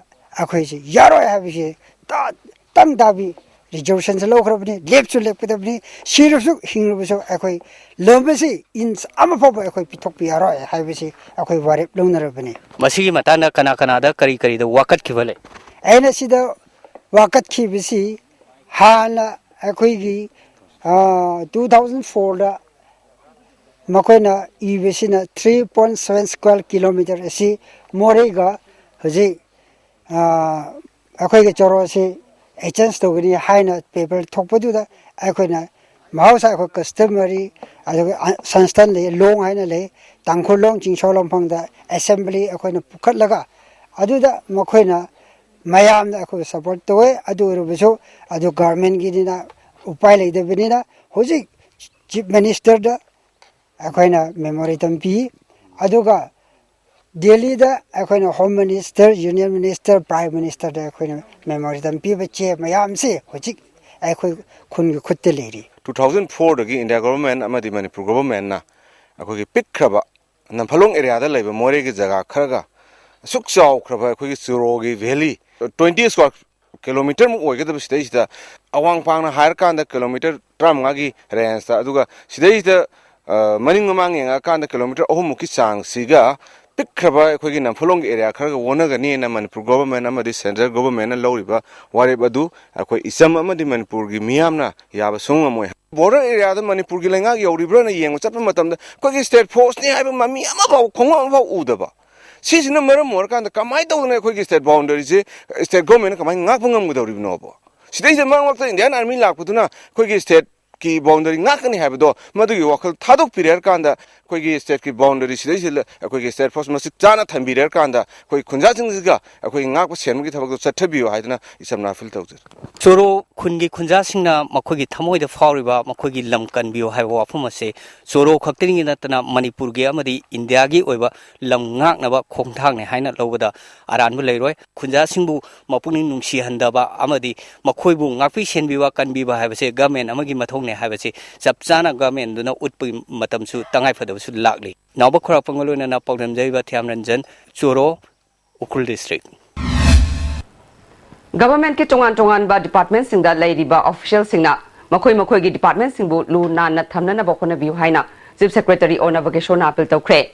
ꯑꯩꯈꯣꯏꯁꯤ ꯌꯥꯔꯣꯏ ꯍꯥꯏꯕꯁꯤ ꯇ-, ꯇꯪ ꯇꯥꯕꯤ ꯔꯤꯖꯣꯂꯨꯁꯟꯁꯨ ꯂꯧꯈ꯭ꯔꯕꯅꯤ, ꯂꯦꯞꯁꯨ ꯂꯦꯞꯀꯗꯕꯅꯤ, ꯁꯤꯔꯁꯨ ꯍꯤꯡꯂꯕꯁꯨ ꯑꯩꯈꯣꯏ ꯂꯝ ꯑꯁꯤ ꯏꯟꯆ ꯑꯃ ꯐꯥꯎꯕ ꯑꯩꯈꯣꯏ ꯄꯤꯊꯣꯛꯄ ꯌꯥꯔꯣꯏ ꯍꯥꯏꯕꯁꯤ ꯑꯩꯈꯣꯏ ꯋꯥꯔꯦꯞ ꯂꯧꯅꯔꯕꯅꯤ꯫ ꯃꯁꯤꯒꯤ ꯃꯇꯥꯡꯗ ꯀꯅꯥ ꯀꯅꯥꯗ ꯀꯔꯤ ꯀꯔꯤꯗ ꯋꯥꯀꯠꯈꯤꯕ ꯂꯩ? ꯑꯩꯅ ꯁꯤꯗ ꯋꯥꯀꯠꯈꯤꯕꯁꯤ ꯍꯥꯟꯅ ꯑꯩꯈꯣꯏꯒꯤ, ꯑ, ꯇꯨ ꯊꯥꯎꯖꯟ ꯐꯣꯔꯗ ꯃꯈꯣꯏꯅ ꯏꯕꯁꯤꯅ three point seven square kilometer ꯑꯁꯤ ꯃꯣꯔꯦꯒ ꯍꯧꯖꯤꯛ, ꯑ, ꯑꯩꯈꯣꯏꯒꯤ ꯆꯣꯔꯣ ꯑꯁꯤ ꯑꯦꯛꯆꯦꯟꯖ ꯇꯧꯒꯅꯤ ꯍꯥꯏꯅ ꯄꯦꯄꯔ ꯊꯣꯛꯄꯗꯨꯗ ꯑꯩꯈꯣꯏꯅ ꯃꯍꯧꯁꯥ ꯑꯩꯈꯣꯏ ꯀꯁꯇꯃꯔꯤ ꯑꯗꯨꯒ ꯁꯪꯁꯊꯥꯟ ꯂꯩ, ꯂꯣꯡ ꯍꯥꯏꯅ ꯂꯩ, ꯇꯥꯡꯈꯨꯜ ꯂꯣꯡ ꯆꯤꯡꯁꯣ ꯂꯣꯡꯐꯝꯗ ꯑꯦꯁꯦꯝꯕ꯭ꯂꯤ ꯑꯩꯈꯣꯏꯅ ꯄꯨꯈꯠꯂꯒ ꯑꯗꯨꯗ ꯃꯈꯣꯏꯅ ꯃꯌꯥꯝꯅ ꯑꯩꯈꯣꯏꯕꯨ ꯁꯄꯣꯔꯠ ꯇꯧꯋꯦ꯫ ꯑꯗꯨ ꯑꯣꯏꯔꯕꯁꯨ ꯑꯗꯨ ꯒꯚꯔꯟꯃꯦꯟꯒꯤꯅꯤꯅ ꯎꯄꯥꯏ ꯂꯩꯇꯕꯅꯤꯅ ꯍꯧꯖꯤꯛ ꯆꯤꯐ ꯃꯤꯅꯤꯁꯇꯔꯗ ꯑꯩꯈꯣꯏꯅ ꯃꯦꯃꯣꯔꯦꯟꯗꯝ ꯄꯤ꯫ ꯑꯗꯨꯒ ꯗꯦꯜꯂꯤꯗ ꯑꯩꯈꯣꯏꯅ home minister, union minister, prime ꯃꯤꯅꯤꯁꯇꯔꯗ ꯑꯩꯈꯣꯏꯅ ꯃꯦꯃꯣꯔꯦꯟꯗꯝ ꯄꯤꯕ ꯆꯦ ꯃꯌꯥꯝꯁꯤ ꯍꯧꯖꯤꯛ ꯑꯩꯈꯣꯏ ꯈꯨꯟꯒꯤ ꯈꯨꯠꯇ ꯂꯩꯔꯤ꯫ ꯇꯨ ꯊꯥꯎꯖꯟ ꯐꯣꯔꯗꯒꯤ ꯏꯟꯗꯤꯌꯥ ꯒꯣꯚꯔꯟꯃꯦꯟ ꯑꯃꯗꯤ ꯃꯅꯤꯄꯨꯔ ꯒꯣꯚꯔꯟꯃꯦꯟꯅ ꯑꯩꯈꯣꯏꯒꯤ ꯄꯤꯛꯈ꯭ꯔꯕ ꯅꯝꯐꯥꯂꯣꯡ ꯑꯦꯔꯤꯌꯥꯗ ꯂꯩꯕ ꯃꯣꯔꯦꯒꯤ ꯖꯒꯥ ꯈꯔꯒ ꯑꯁꯨꯛ ꯆꯥꯎꯈ꯭ꯔꯕ ꯑꯩꯈꯣꯏꯒꯤ ꯆꯨꯔꯣꯒꯤ ꯚꯦꯂꯤ, twenty square ꯀꯤꯂꯣꯃꯤꯇꯔꯃꯨꯛ ꯑꯣꯏꯒꯗꯕ ꯁꯤꯗꯩꯁꯤꯗ ꯑꯋꯥꯡ ꯄꯥꯡꯅ ꯍꯥꯏꯔꯀꯥꯟꯗ ꯀꯤꯂꯣꯃꯤꯇꯔ ꯇꯔꯥꯃꯉꯥꯒꯤ ꯔꯦꯟꯖꯇ, ꯑꯗꯨꯒ ꯁꯤꯗꯩꯁꯤꯗ ꯃꯅꯤꯡ ꯃꯃꯥꯡ ꯌꯦꯡꯉꯛꯑꯀꯥꯟꯗ ꯀꯤꯂꯣꯃꯤꯇꯔ ꯑꯍꯨꯝꯃꯨꯛꯀꯤ ꯆꯥꯡꯁꯤꯒ ꯄꯤꯛꯈ꯭ꯔꯕ ꯑꯩꯈꯣꯏꯒꯤ ꯅꯝꯐꯨꯂꯣꯡꯒꯤ ꯑꯦꯔꯤꯌꯥ ꯈꯔꯒ ꯑꯣꯟꯅꯒꯅꯤꯅ ꯃꯅꯤꯄꯨꯔ ꯒꯣꯚꯔꯟꯃꯦꯟ ꯑꯃꯗꯤ ꯁꯦꯟꯇ꯭ꯔꯦꯜ ꯒꯣꯚꯔꯟꯃꯦꯟꯅ ꯂꯧꯔꯤꯕ ꯋꯥꯔꯦꯞ ꯑꯗꯨ ꯑꯩꯈꯣꯏ ꯏꯆꯝ ꯑꯃꯗꯤ ꯃꯅꯤꯄꯨꯔꯒꯤ ꯃꯤꯌꯥꯝꯅ ꯌꯥꯕ ꯁꯨꯡꯉꯝ ꯉꯝꯃꯣꯏ꯫ ꯕꯣꯔꯗꯔ ꯑꯦꯔꯤꯌꯥꯗ ꯃꯅꯤꯄꯨꯔꯒꯤ ꯂꯩꯉꯥꯛ ꯌꯧꯔꯤꯕ꯭ꯔꯥꯅ ꯌꯦꯡꯕ ꯆꯠꯄ ꯃꯇꯝꯗ ꯑꯩꯈꯣꯏꯒꯤ ꯁ꯭ꯇꯦꯠ ꯐꯣꯔꯁꯅꯤ ꯍꯥꯏꯕ ꯃꯃꯤ ꯑꯃꯐꯥꯎ, ꯈꯣꯡꯎꯞ ꯑꯃꯐꯥꯎ ꯎꯗꯕ꯫ ꯁꯤꯁꯤꯅ ꯃꯔꯝ ꯑꯣꯏꯔꯀꯥꯟꯗ ꯀꯃꯥꯏꯅ ꯇꯧꯗꯅ ꯑꯩꯈꯣꯏꯒꯤ ꯁ꯭ꯇꯦꯠ ꯕꯥꯎꯟꯗꯔꯤꯁꯦ ꯁ꯭ꯇꯦꯠ ꯒꯣꯚꯔꯟꯃꯦꯟꯠꯅ ꯀꯃꯥꯏꯅ ꯉꯥꯛꯄ ꯉꯝꯒꯗꯧꯔꯤꯕꯅꯣꯕ? ꯁꯤꯗꯩꯁꯤꯗ ꯃꯔꯛ ꯃꯔꯛꯇ ꯏꯟꯗꯤꯌꯥꯟ ꯑꯥꯔꯃꯤ ꯂꯥꯛꯄꯗꯨꯅ ꯑꯩꯈꯣꯏꯒꯤ ꯁ꯭ꯇꯦꯠꯀꯤ ꯕꯥꯎꯟꯗꯔꯤ ꯉꯥꯛꯀꯅꯤ ꯍꯥꯏꯕꯗꯣ, ꯃꯗꯨꯒꯤ ꯋꯥꯈꯜ ꯊꯥꯗꯣꯛꯄꯤꯔꯦ ꯍꯥꯏꯔꯀꯥꯟꯗ ꯑꯩꯈꯣꯏꯒꯤ ꯁ꯭ꯇꯦꯠꯀꯤ ꯕꯥꯎꯟꯗꯔꯤ ꯁꯤꯗꯩꯁꯤꯗ ꯑꯩꯈꯣꯏꯒꯤ ꯁ꯭ꯇꯦꯠ ꯐꯣꯔꯁ ꯃꯁꯤꯛ ꯆꯥꯅ ꯊꯝꯕꯤꯔꯦ ꯍꯥꯏꯔꯀꯥꯟꯗ ꯑꯩꯈꯣꯏ ꯈꯨꯟꯖꯥꯁꯤꯡꯁꯤꯒ ꯑꯩꯈꯣꯏꯒꯤ ꯉꯥꯛꯄ ꯁꯦꯟꯕꯒꯤ ꯊꯕꯛꯇꯣ ꯆꯠꯊꯕꯤꯌꯨ ꯍꯥꯏꯗꯅ ꯏꯆꯝꯅ ꯑꯄꯤꯜ ꯇꯧꯖꯔꯤ꯫ ꯆꯣꯔꯣ ꯈꯨꯟꯒꯤ ꯈꯨꯟꯖꯥꯁꯤꯡꯅ ꯃꯈꯣꯏꯒꯤ ꯊꯃꯣꯏꯗ ꯐꯥꯎꯔꯤꯕ ꯃꯈꯣꯏꯒꯤ ꯂꯝ ꯀꯟꯕꯤꯌꯨ ꯍꯥꯏꯕ ꯋꯥꯐꯝ ꯑꯁꯤ ꯆꯣꯔꯣ ꯈꯛꯇꯒꯤ ꯅꯠꯇꯅ ꯃꯅꯤꯄꯨꯔꯒꯤ ꯑꯃꯗꯤ ꯏꯟꯗꯤꯌꯥꯒꯤ ꯑꯣꯏꯕ ꯂꯝ ꯉꯥꯛꯅꯕ ꯈꯣꯡꯊꯥꯡꯅꯤ ꯍꯥꯏꯅ ꯂꯧꯕꯗ ꯑꯔꯥꯟꯕ ꯂꯩꯔꯣꯏ꯫ ꯈꯨꯟꯖꯥꯁꯤꯡꯕꯨ ꯃꯄꯨꯛꯅꯤꯡ ꯅꯨꯡꯁꯤꯍꯟꯗꯕ ꯑꯃꯗꯤ ꯃꯈꯣꯏꯕꯨ ꯉꯥꯛꯄꯤ ꯁꯦꯟꯕꯤꯕ, ꯀꯟꯕꯤꯕ ꯍꯥꯏꯕꯁꯤ ꯒꯃꯦꯟ ꯑꯃꯒꯤ ꯃꯊꯧꯅꯤ ꯍꯥꯏꯕꯁꯤ ꯆꯞ ꯆꯥꯅ ꯒꯃꯦꯟꯗꯨꯅ ꯎꯠꯄꯒꯤ ꯃꯇꯝꯁꯨ ꯇꯉꯥꯏꯐꯗꯕꯁꯨ ꯂꯥꯛꯂꯤ꯫ ꯅꯥꯎꯕ ꯈꯨꯔꯥꯛꯄꯝꯒ ꯂꯣꯏꯅꯅ ꯄꯥꯎꯗꯝꯖꯩꯕ ꯊꯤꯌꯥꯝ ꯔꯟꯖꯟ, ꯆꯣꯔꯣ, ꯎꯈ꯭ꯔꯨꯜ ꯗꯤꯁꯇ꯭ꯔꯤꯛ꯫ ꯒꯚꯔꯟꯃꯦꯟꯠꯀꯤ ꯇꯣꯉꯥꯟ ꯇꯣꯉꯥꯟꯕ ꯗꯤꯄꯥꯔꯠꯃꯦꯟꯠꯁꯤꯡꯗ ꯂꯩꯔꯤꯕ ꯑꯣꯐꯤꯁꯤꯌꯦꯜꯁꯤꯡꯅ ꯃꯈꯣꯏ ꯃꯈꯣꯏꯒꯤ ꯗꯤꯄꯥꯔꯠꯃꯦꯟꯠꯁꯤꯡꯕꯨ ꯂꯨ ꯅꯥꯟꯅ ꯊꯝꯅꯅꯕ ꯍꯣꯠꯅꯕꯤꯌꯨ ꯍꯥꯏꯅ ꯆꯤꯐ ꯁꯦꯀ꯭ꯔꯦꯇꯔꯤ ꯑꯣ ꯅꯕꯀꯤꯁꯣꯔꯅ ꯑꯄꯤꯜ ꯇꯧꯈ꯭ꯔꯦ꯫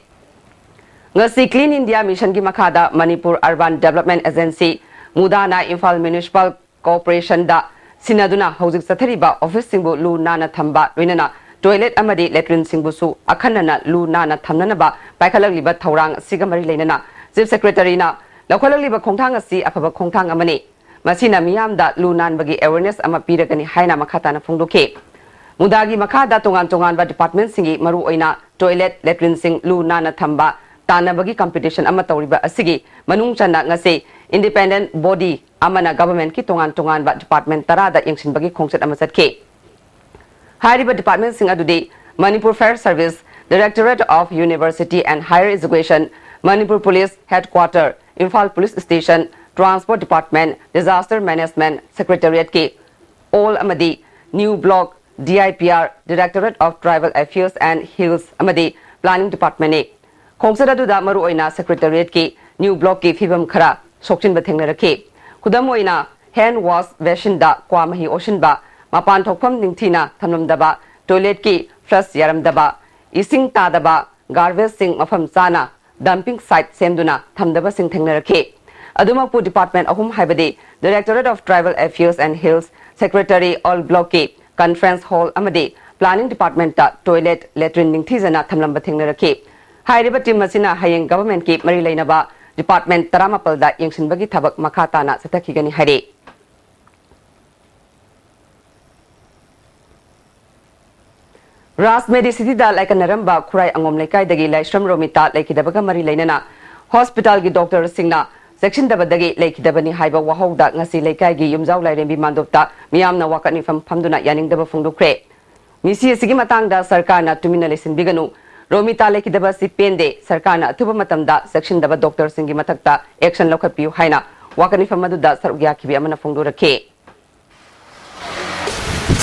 ꯉꯁꯤ ꯀ꯭ꯂꯤꯟ ꯏꯟꯗꯤꯌꯥ ꯃꯤꯁꯟꯒꯤ ꯃꯈꯥꯗ ꯃꯅꯤꯄꯨꯔ ꯑꯔꯕꯥꯟ ꯗꯦꯕꯂꯞꯃꯦꯟꯠ ꯑꯦꯖꯦꯟꯁꯤ, ꯃꯨꯗꯥꯅ ꯏꯝꯐꯥꯜ ꯃ꯭ꯌꯨꯅꯤꯁꯤꯄꯥꯜ ꯀꯣꯔꯄꯣꯔꯦꯁꯟꯗ ꯁꯤꯟꯅꯗꯨꯅ ꯍꯧꯖꯤꯛ ꯆꯠꯊꯔꯤꯕ ꯑꯣꯐꯤꯁꯁꯤꯡꯕꯨ ꯂꯨ ꯅꯥꯟꯅ ꯊꯝꯕ, ꯂꯣꯏꯅꯅ ꯇꯣꯏꯂꯦꯠ ꯑꯃꯗꯤ ꯂꯦꯇ꯭ꯔꯤꯟꯁꯤꯡꯕꯨꯁꯨ ꯑꯈꯟꯅꯅ ꯂꯨ ꯅꯥꯟꯅ ꯊꯝꯅꯅꯕ ꯄꯥꯏꯈꯠꯂꯛꯂꯤꯕ ꯊꯧꯔꯥꯡ ꯑꯁꯤꯒ ꯃꯔꯤ ꯂꯩꯅꯅ ꯆꯤꯐ ꯁꯦꯀ꯭ꯔꯦꯇꯔꯤꯅ ꯂꯧꯈꯠꯂꯛꯂꯤꯕ ꯈꯣꯡꯊꯥꯡ ꯑꯁꯤ ꯑꯐꯕ ꯈꯣꯡꯊꯥꯡ ꯑꯃꯅꯤ꯫ ꯃꯁꯤꯅ ꯃꯤꯌꯥꯝꯗ ꯂꯨ ꯅꯥꯟꯕꯒꯤ ꯑꯦꯋꯦꯔꯅꯦꯁ ꯑꯃ ꯄꯤꯔꯒꯅꯤ ꯍꯥꯏꯅ ꯃꯈꯥ ꯇꯥꯅ ꯐꯣꯡꯗꯣꯛꯈꯤ꯫ ꯃꯨꯗꯥꯒꯤ ꯃꯈꯥꯗ ꯇꯣꯉꯥꯟ ꯇꯣꯉꯥꯟꯕ ꯗꯤꯄꯥꯔꯠꯃꯦꯟꯠꯁꯤꯡꯒꯤ ꯃꯔꯨꯑꯣꯏꯅ ꯇꯣꯏꯂꯦꯠ, ꯂꯦꯇ꯭ꯔꯤꯟꯁꯤꯡ ꯂꯨ ꯅꯥꯟꯅ ꯊꯝꯕ ꯇꯥꯟꯅꯕꯒꯤ ꯀꯝꯄꯤꯇꯤꯁꯟ ꯑꯃ ꯇꯧꯔꯤꯕ ꯑꯁꯤꯒꯤ ꯃꯅꯨꯡ ꯆꯟꯅ ꯉꯁꯤ ꯏꯟꯗꯤꯄꯦꯟꯗꯦꯟꯠ ꯕꯣꯗꯤ ꯑꯃꯅ ꯒꯚꯔꯟꯃꯦꯟꯠꯀꯤ ꯇꯣꯉꯥꯟ ꯇꯣꯉꯥꯟꯕ ꯗꯤꯄꯥꯔꯠꯃꯦꯟꯠ ꯇꯔꯥꯗ ꯌꯦꯡꯁꯤꯟꯕꯒꯤ ꯈꯣꯡꯆꯠ ꯑꯃ ꯆꯠꯈꯤ꯫ ꯍꯥꯏꯔꯤꯕ ꯗꯤꯄꯥꯔꯠꯃꯦꯟꯠꯁꯤꯡ ꯑꯗꯨꯗꯤ Manipur fire service, Directorate of University and Higher Education, Manipur police headquarter, Imphal police station, transport department, disaster management ꯁꯦꯀ꯭ꯔꯦꯇꯔꯤꯌꯦꯠꯀꯤ ꯑꯣꯜ ꯑꯃꯗꯤ new block, D I P R, Directorate of Tribal Affairs and Hills ꯑꯃꯗꯤ ꯄ꯭ꯂꯥꯅꯤꯡ ꯗꯤꯄꯥꯔꯠꯃꯦꯟꯠꯅꯤ꯫ ꯈꯣꯡꯆꯠ ꯑꯗꯨꯗ ꯃꯔꯨꯑꯣꯏꯅ ꯁꯦꯀ꯭ꯔꯦꯇꯔꯤꯌꯦꯠꯀꯤ ꯅ꯭ꯌꯨ ꯕ꯭ꯂꯣꯛꯀꯤ ꯐꯤꯕꯝ ꯈꯔ ꯁꯣꯛꯆꯤꯟꯕ ꯊꯦꯡꯅꯔꯛꯈꯤ꯫ ꯈꯨꯗꯝ ꯑꯣꯏꯅ, ꯍꯦꯟ ꯋꯥꯁ ꯕꯦꯁꯤꯟꯗ ꯀ꯭ꯋꯥ ꯃꯍꯤ ꯑꯣꯁꯤꯟꯕ, ꯃꯄꯥꯟ ꯊꯣꯛꯐꯝ ꯅꯤꯡꯊꯤꯅ ꯊꯝꯂꯝꯗꯕ, ꯇꯣꯏꯂꯦꯠꯀꯤ ꯐ꯭ꯂꯁ ꯌꯥꯔꯝꯗꯕ, ꯏꯁꯤꯡ ꯇꯥꯗꯕ, ꯒꯥꯔꯕꯦꯖꯁꯤꯡ ꯃꯐꯝ ꯆꯥꯅ ꯗꯝꯄꯤꯡ ꯁꯥꯏꯠ ꯁꯦꯝꯗꯨꯅ ꯊꯝꯗꯕꯁꯤꯡ ꯊꯦꯡꯅꯔꯛꯈꯤ꯫ ꯑꯗꯨꯃꯛꯄꯨ ꯗꯤꯄꯥꯔꯠꯃꯦꯟ ꯑꯍꯨꯝ ꯍꯥꯏꯕꯗꯤ Directorate of Tribal Affairs and Hills, Secretary old ꯕ꯭ꯂꯣꯛꯀꯤ ꯀꯟꯐꯔꯦꯟꯁ ꯍꯣꯜ ꯑꯃꯗꯤ ꯄ꯭ꯂꯥꯅꯤꯡ ꯗꯤꯄꯥꯔꯠꯃꯦꯟꯇ ꯇꯣꯏꯂꯦꯠ, ꯂꯦꯇ꯭ꯔꯤꯟ ꯅꯤꯡꯊꯤꯖꯅ ꯊꯝꯂꯝꯕ ꯊꯦꯡꯅꯔꯛꯈꯤ꯫ ꯍꯥꯏꯔꯤꯕ ꯇꯤꯝ ꯑꯁꯤꯅ ꯍꯌꯦꯡ ꯒꯚꯔꯟꯃꯦꯟꯠꯀꯤ ꯃꯔꯤ ꯂꯩꯅꯕ ꯗꯤꯄꯥꯔꯠꯃꯦꯟ ꯇꯔꯥꯃꯥꯄꯜꯗ ꯌꯦꯡꯁꯤꯟꯕꯒꯤ ꯊꯕꯛ ꯃꯈꯥ ꯇꯥꯅ ꯆꯠꯊꯈꯤꯒꯅꯤ ꯍꯥꯏꯔꯤ꯫ ꯔꯥꯖ ꯃꯦꯗꯤ ꯁꯤꯇꯤꯗ ꯂꯥꯏꯀꯠꯅꯔꯝꯕ ꯈꯨꯔꯥꯏ ꯑꯉꯣꯝ ꯂꯩꯀꯥꯏꯗꯒꯤ ꯂꯥꯏꯁ꯭ꯔꯝ ꯔꯣꯃꯤꯇꯥ ꯂꯩꯈꯤꯗꯕꯒ ꯃꯔꯤ ꯂꯩꯅꯅ ꯍꯣꯁꯄꯤꯇꯥꯜꯒꯤ ꯗꯣꯛꯇꯔꯁꯤꯡꯅ ꯆꯦꯛꯁꯤꯟꯗꯕꯗꯒꯤ ꯂꯩꯈꯤꯗꯕꯅꯤ ꯍꯥꯏꯕ ꯋꯥꯍꯧꯗ ꯉꯁꯤ ꯂꯩꯀꯥꯏꯒꯤ ꯌꯨꯝꯖꯥꯎ ꯂꯥꯏꯔꯦꯝꯕꯤ ꯃꯥꯟꯗꯣꯞꯇ ꯃꯤꯌꯥꯝꯅ ꯋꯥꯀꯠ ꯃꯤꯐꯝ ꯐꯝꯗꯨꯅ ꯌꯥꯅꯤꯡꯗꯕ ꯐꯣꯡꯗꯣꯛꯈ꯭ꯔꯦ꯫ ꯃꯤꯁꯤ ꯑꯁꯤꯒꯤ ꯃꯇꯥꯡꯗ ꯁꯔꯀꯥꯔꯅ ꯇꯨꯃꯤꯟꯅ ꯂꯩꯁꯤꯟꯕꯤꯒꯅꯨ, ꯔꯣꯃꯤꯇꯥ ꯂꯩꯈꯤꯗꯕ ꯑꯁꯤ ꯄꯦꯟꯗꯦ, ꯁꯔꯀꯥꯔꯅ ꯑꯊꯨꯕ ꯃꯇꯝꯗ ꯆꯦꯛꯁꯤꯟꯗꯕ ꯗꯣꯛꯇꯔꯁꯤꯡꯒꯤ ꯃꯊꯛꯇ ꯑꯦꯛꯁꯟ ꯂꯧꯈꯠꯄꯤꯌꯨ ꯍꯥꯏꯅ ꯋꯥꯀꯠ ꯃꯤꯐꯝ ꯑꯗꯨꯗ ꯁꯔꯨꯛ ꯌꯥꯈꯤꯕꯤ ꯑꯃꯅ ꯐꯣꯡꯗꯣꯔꯛꯈꯤ꯫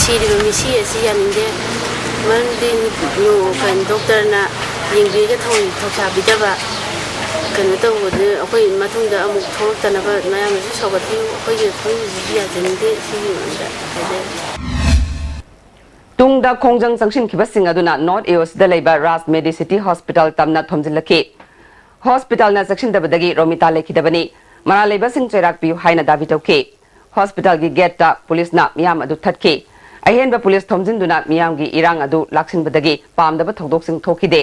ꯁꯤꯔꯤꯕ ꯃꯤꯁꯤ ꯑꯁꯤ ꯌꯥꯅꯤꯡꯗꯦ꯫ ꯃꯔꯝꯗꯤ ꯗꯣꯛꯇꯔꯅ ꯌꯦꯡꯕꯤꯔꯒ ꯊꯧꯁꯥꯕꯤꯗꯕ ꯀꯩꯅꯣ ꯇꯧꯕꯗꯨꯅ ꯑꯩꯈꯣꯏ ꯃꯇꯨꯡꯗ ꯑꯃꯨꯛ ꯊꯣꯛꯂꯛꯇꯅꯕ ꯃꯌꯥꯝꯅꯁꯨ ꯁꯧꯒꯠꯄꯤꯌꯨ꯫ ꯑꯩꯈꯣꯏꯒꯤ ꯈꯪꯕꯤꯕꯁꯨ ꯌꯥꯖꯅꯤꯡꯗꯦ꯫ ꯁꯤꯒꯤ ꯃꯔꯝꯗ ꯍꯥꯏꯖꯔꯤ꯫ ꯇꯨꯡꯗ ꯈꯣꯡꯖꯪ ꯆꯪꯁꯤꯟꯈꯤꯕꯁꯤꯡ ꯑꯗꯨꯅ ꯅꯣꯔꯠ ꯑꯦ ꯑꯣ ꯁꯤꯗ ꯂꯩꯕ ꯔꯥꯖ ꯃꯦꯗꯤ ꯁꯤꯇꯤ ꯍꯣꯁꯄꯤꯇꯥꯜ ꯇꯝꯅ ꯊꯣꯝꯖꯤꯜꯂꯛꯈꯤ꯫ ꯍꯣꯁꯄꯤꯇꯥꯜꯅ ꯆꯦꯛꯁꯤꯟꯗꯕꯗꯒꯤ ꯔꯣꯃꯤꯇꯥ ꯂꯩꯈꯤꯗꯕꯅꯤ, ꯃꯔꯥꯜ ꯂꯩꯕꯁꯤꯡ ꯆꯩꯔꯥꯛ ꯄꯤꯌꯨ ꯍꯥꯏꯅ ꯗꯥꯕꯤ ꯇꯧꯈꯤ꯫ ꯍꯣꯁꯄꯤꯇꯥꯜꯒꯤ ꯒꯦꯠꯇ ꯄꯨꯂꯤꯁꯅ ꯃꯤꯌꯥꯝ ꯑꯗꯨ ꯊꯠꯈꯤ꯫ ꯑꯍꯦꯟꯕ ꯄꯨꯂꯤꯁ ꯊꯣꯝꯖꯤꯟꯗꯨꯅ ꯃꯤꯌꯥꯝꯒꯤ ꯏꯔꯥꯡ ꯑꯗꯨ ꯂꯥꯛꯁꯤꯟꯕꯗꯒꯤ ꯄꯥꯝꯗꯕ ꯊꯧꯗꯣꯛꯁꯤꯡ ꯊꯣꯛꯈꯤꯗꯦ꯫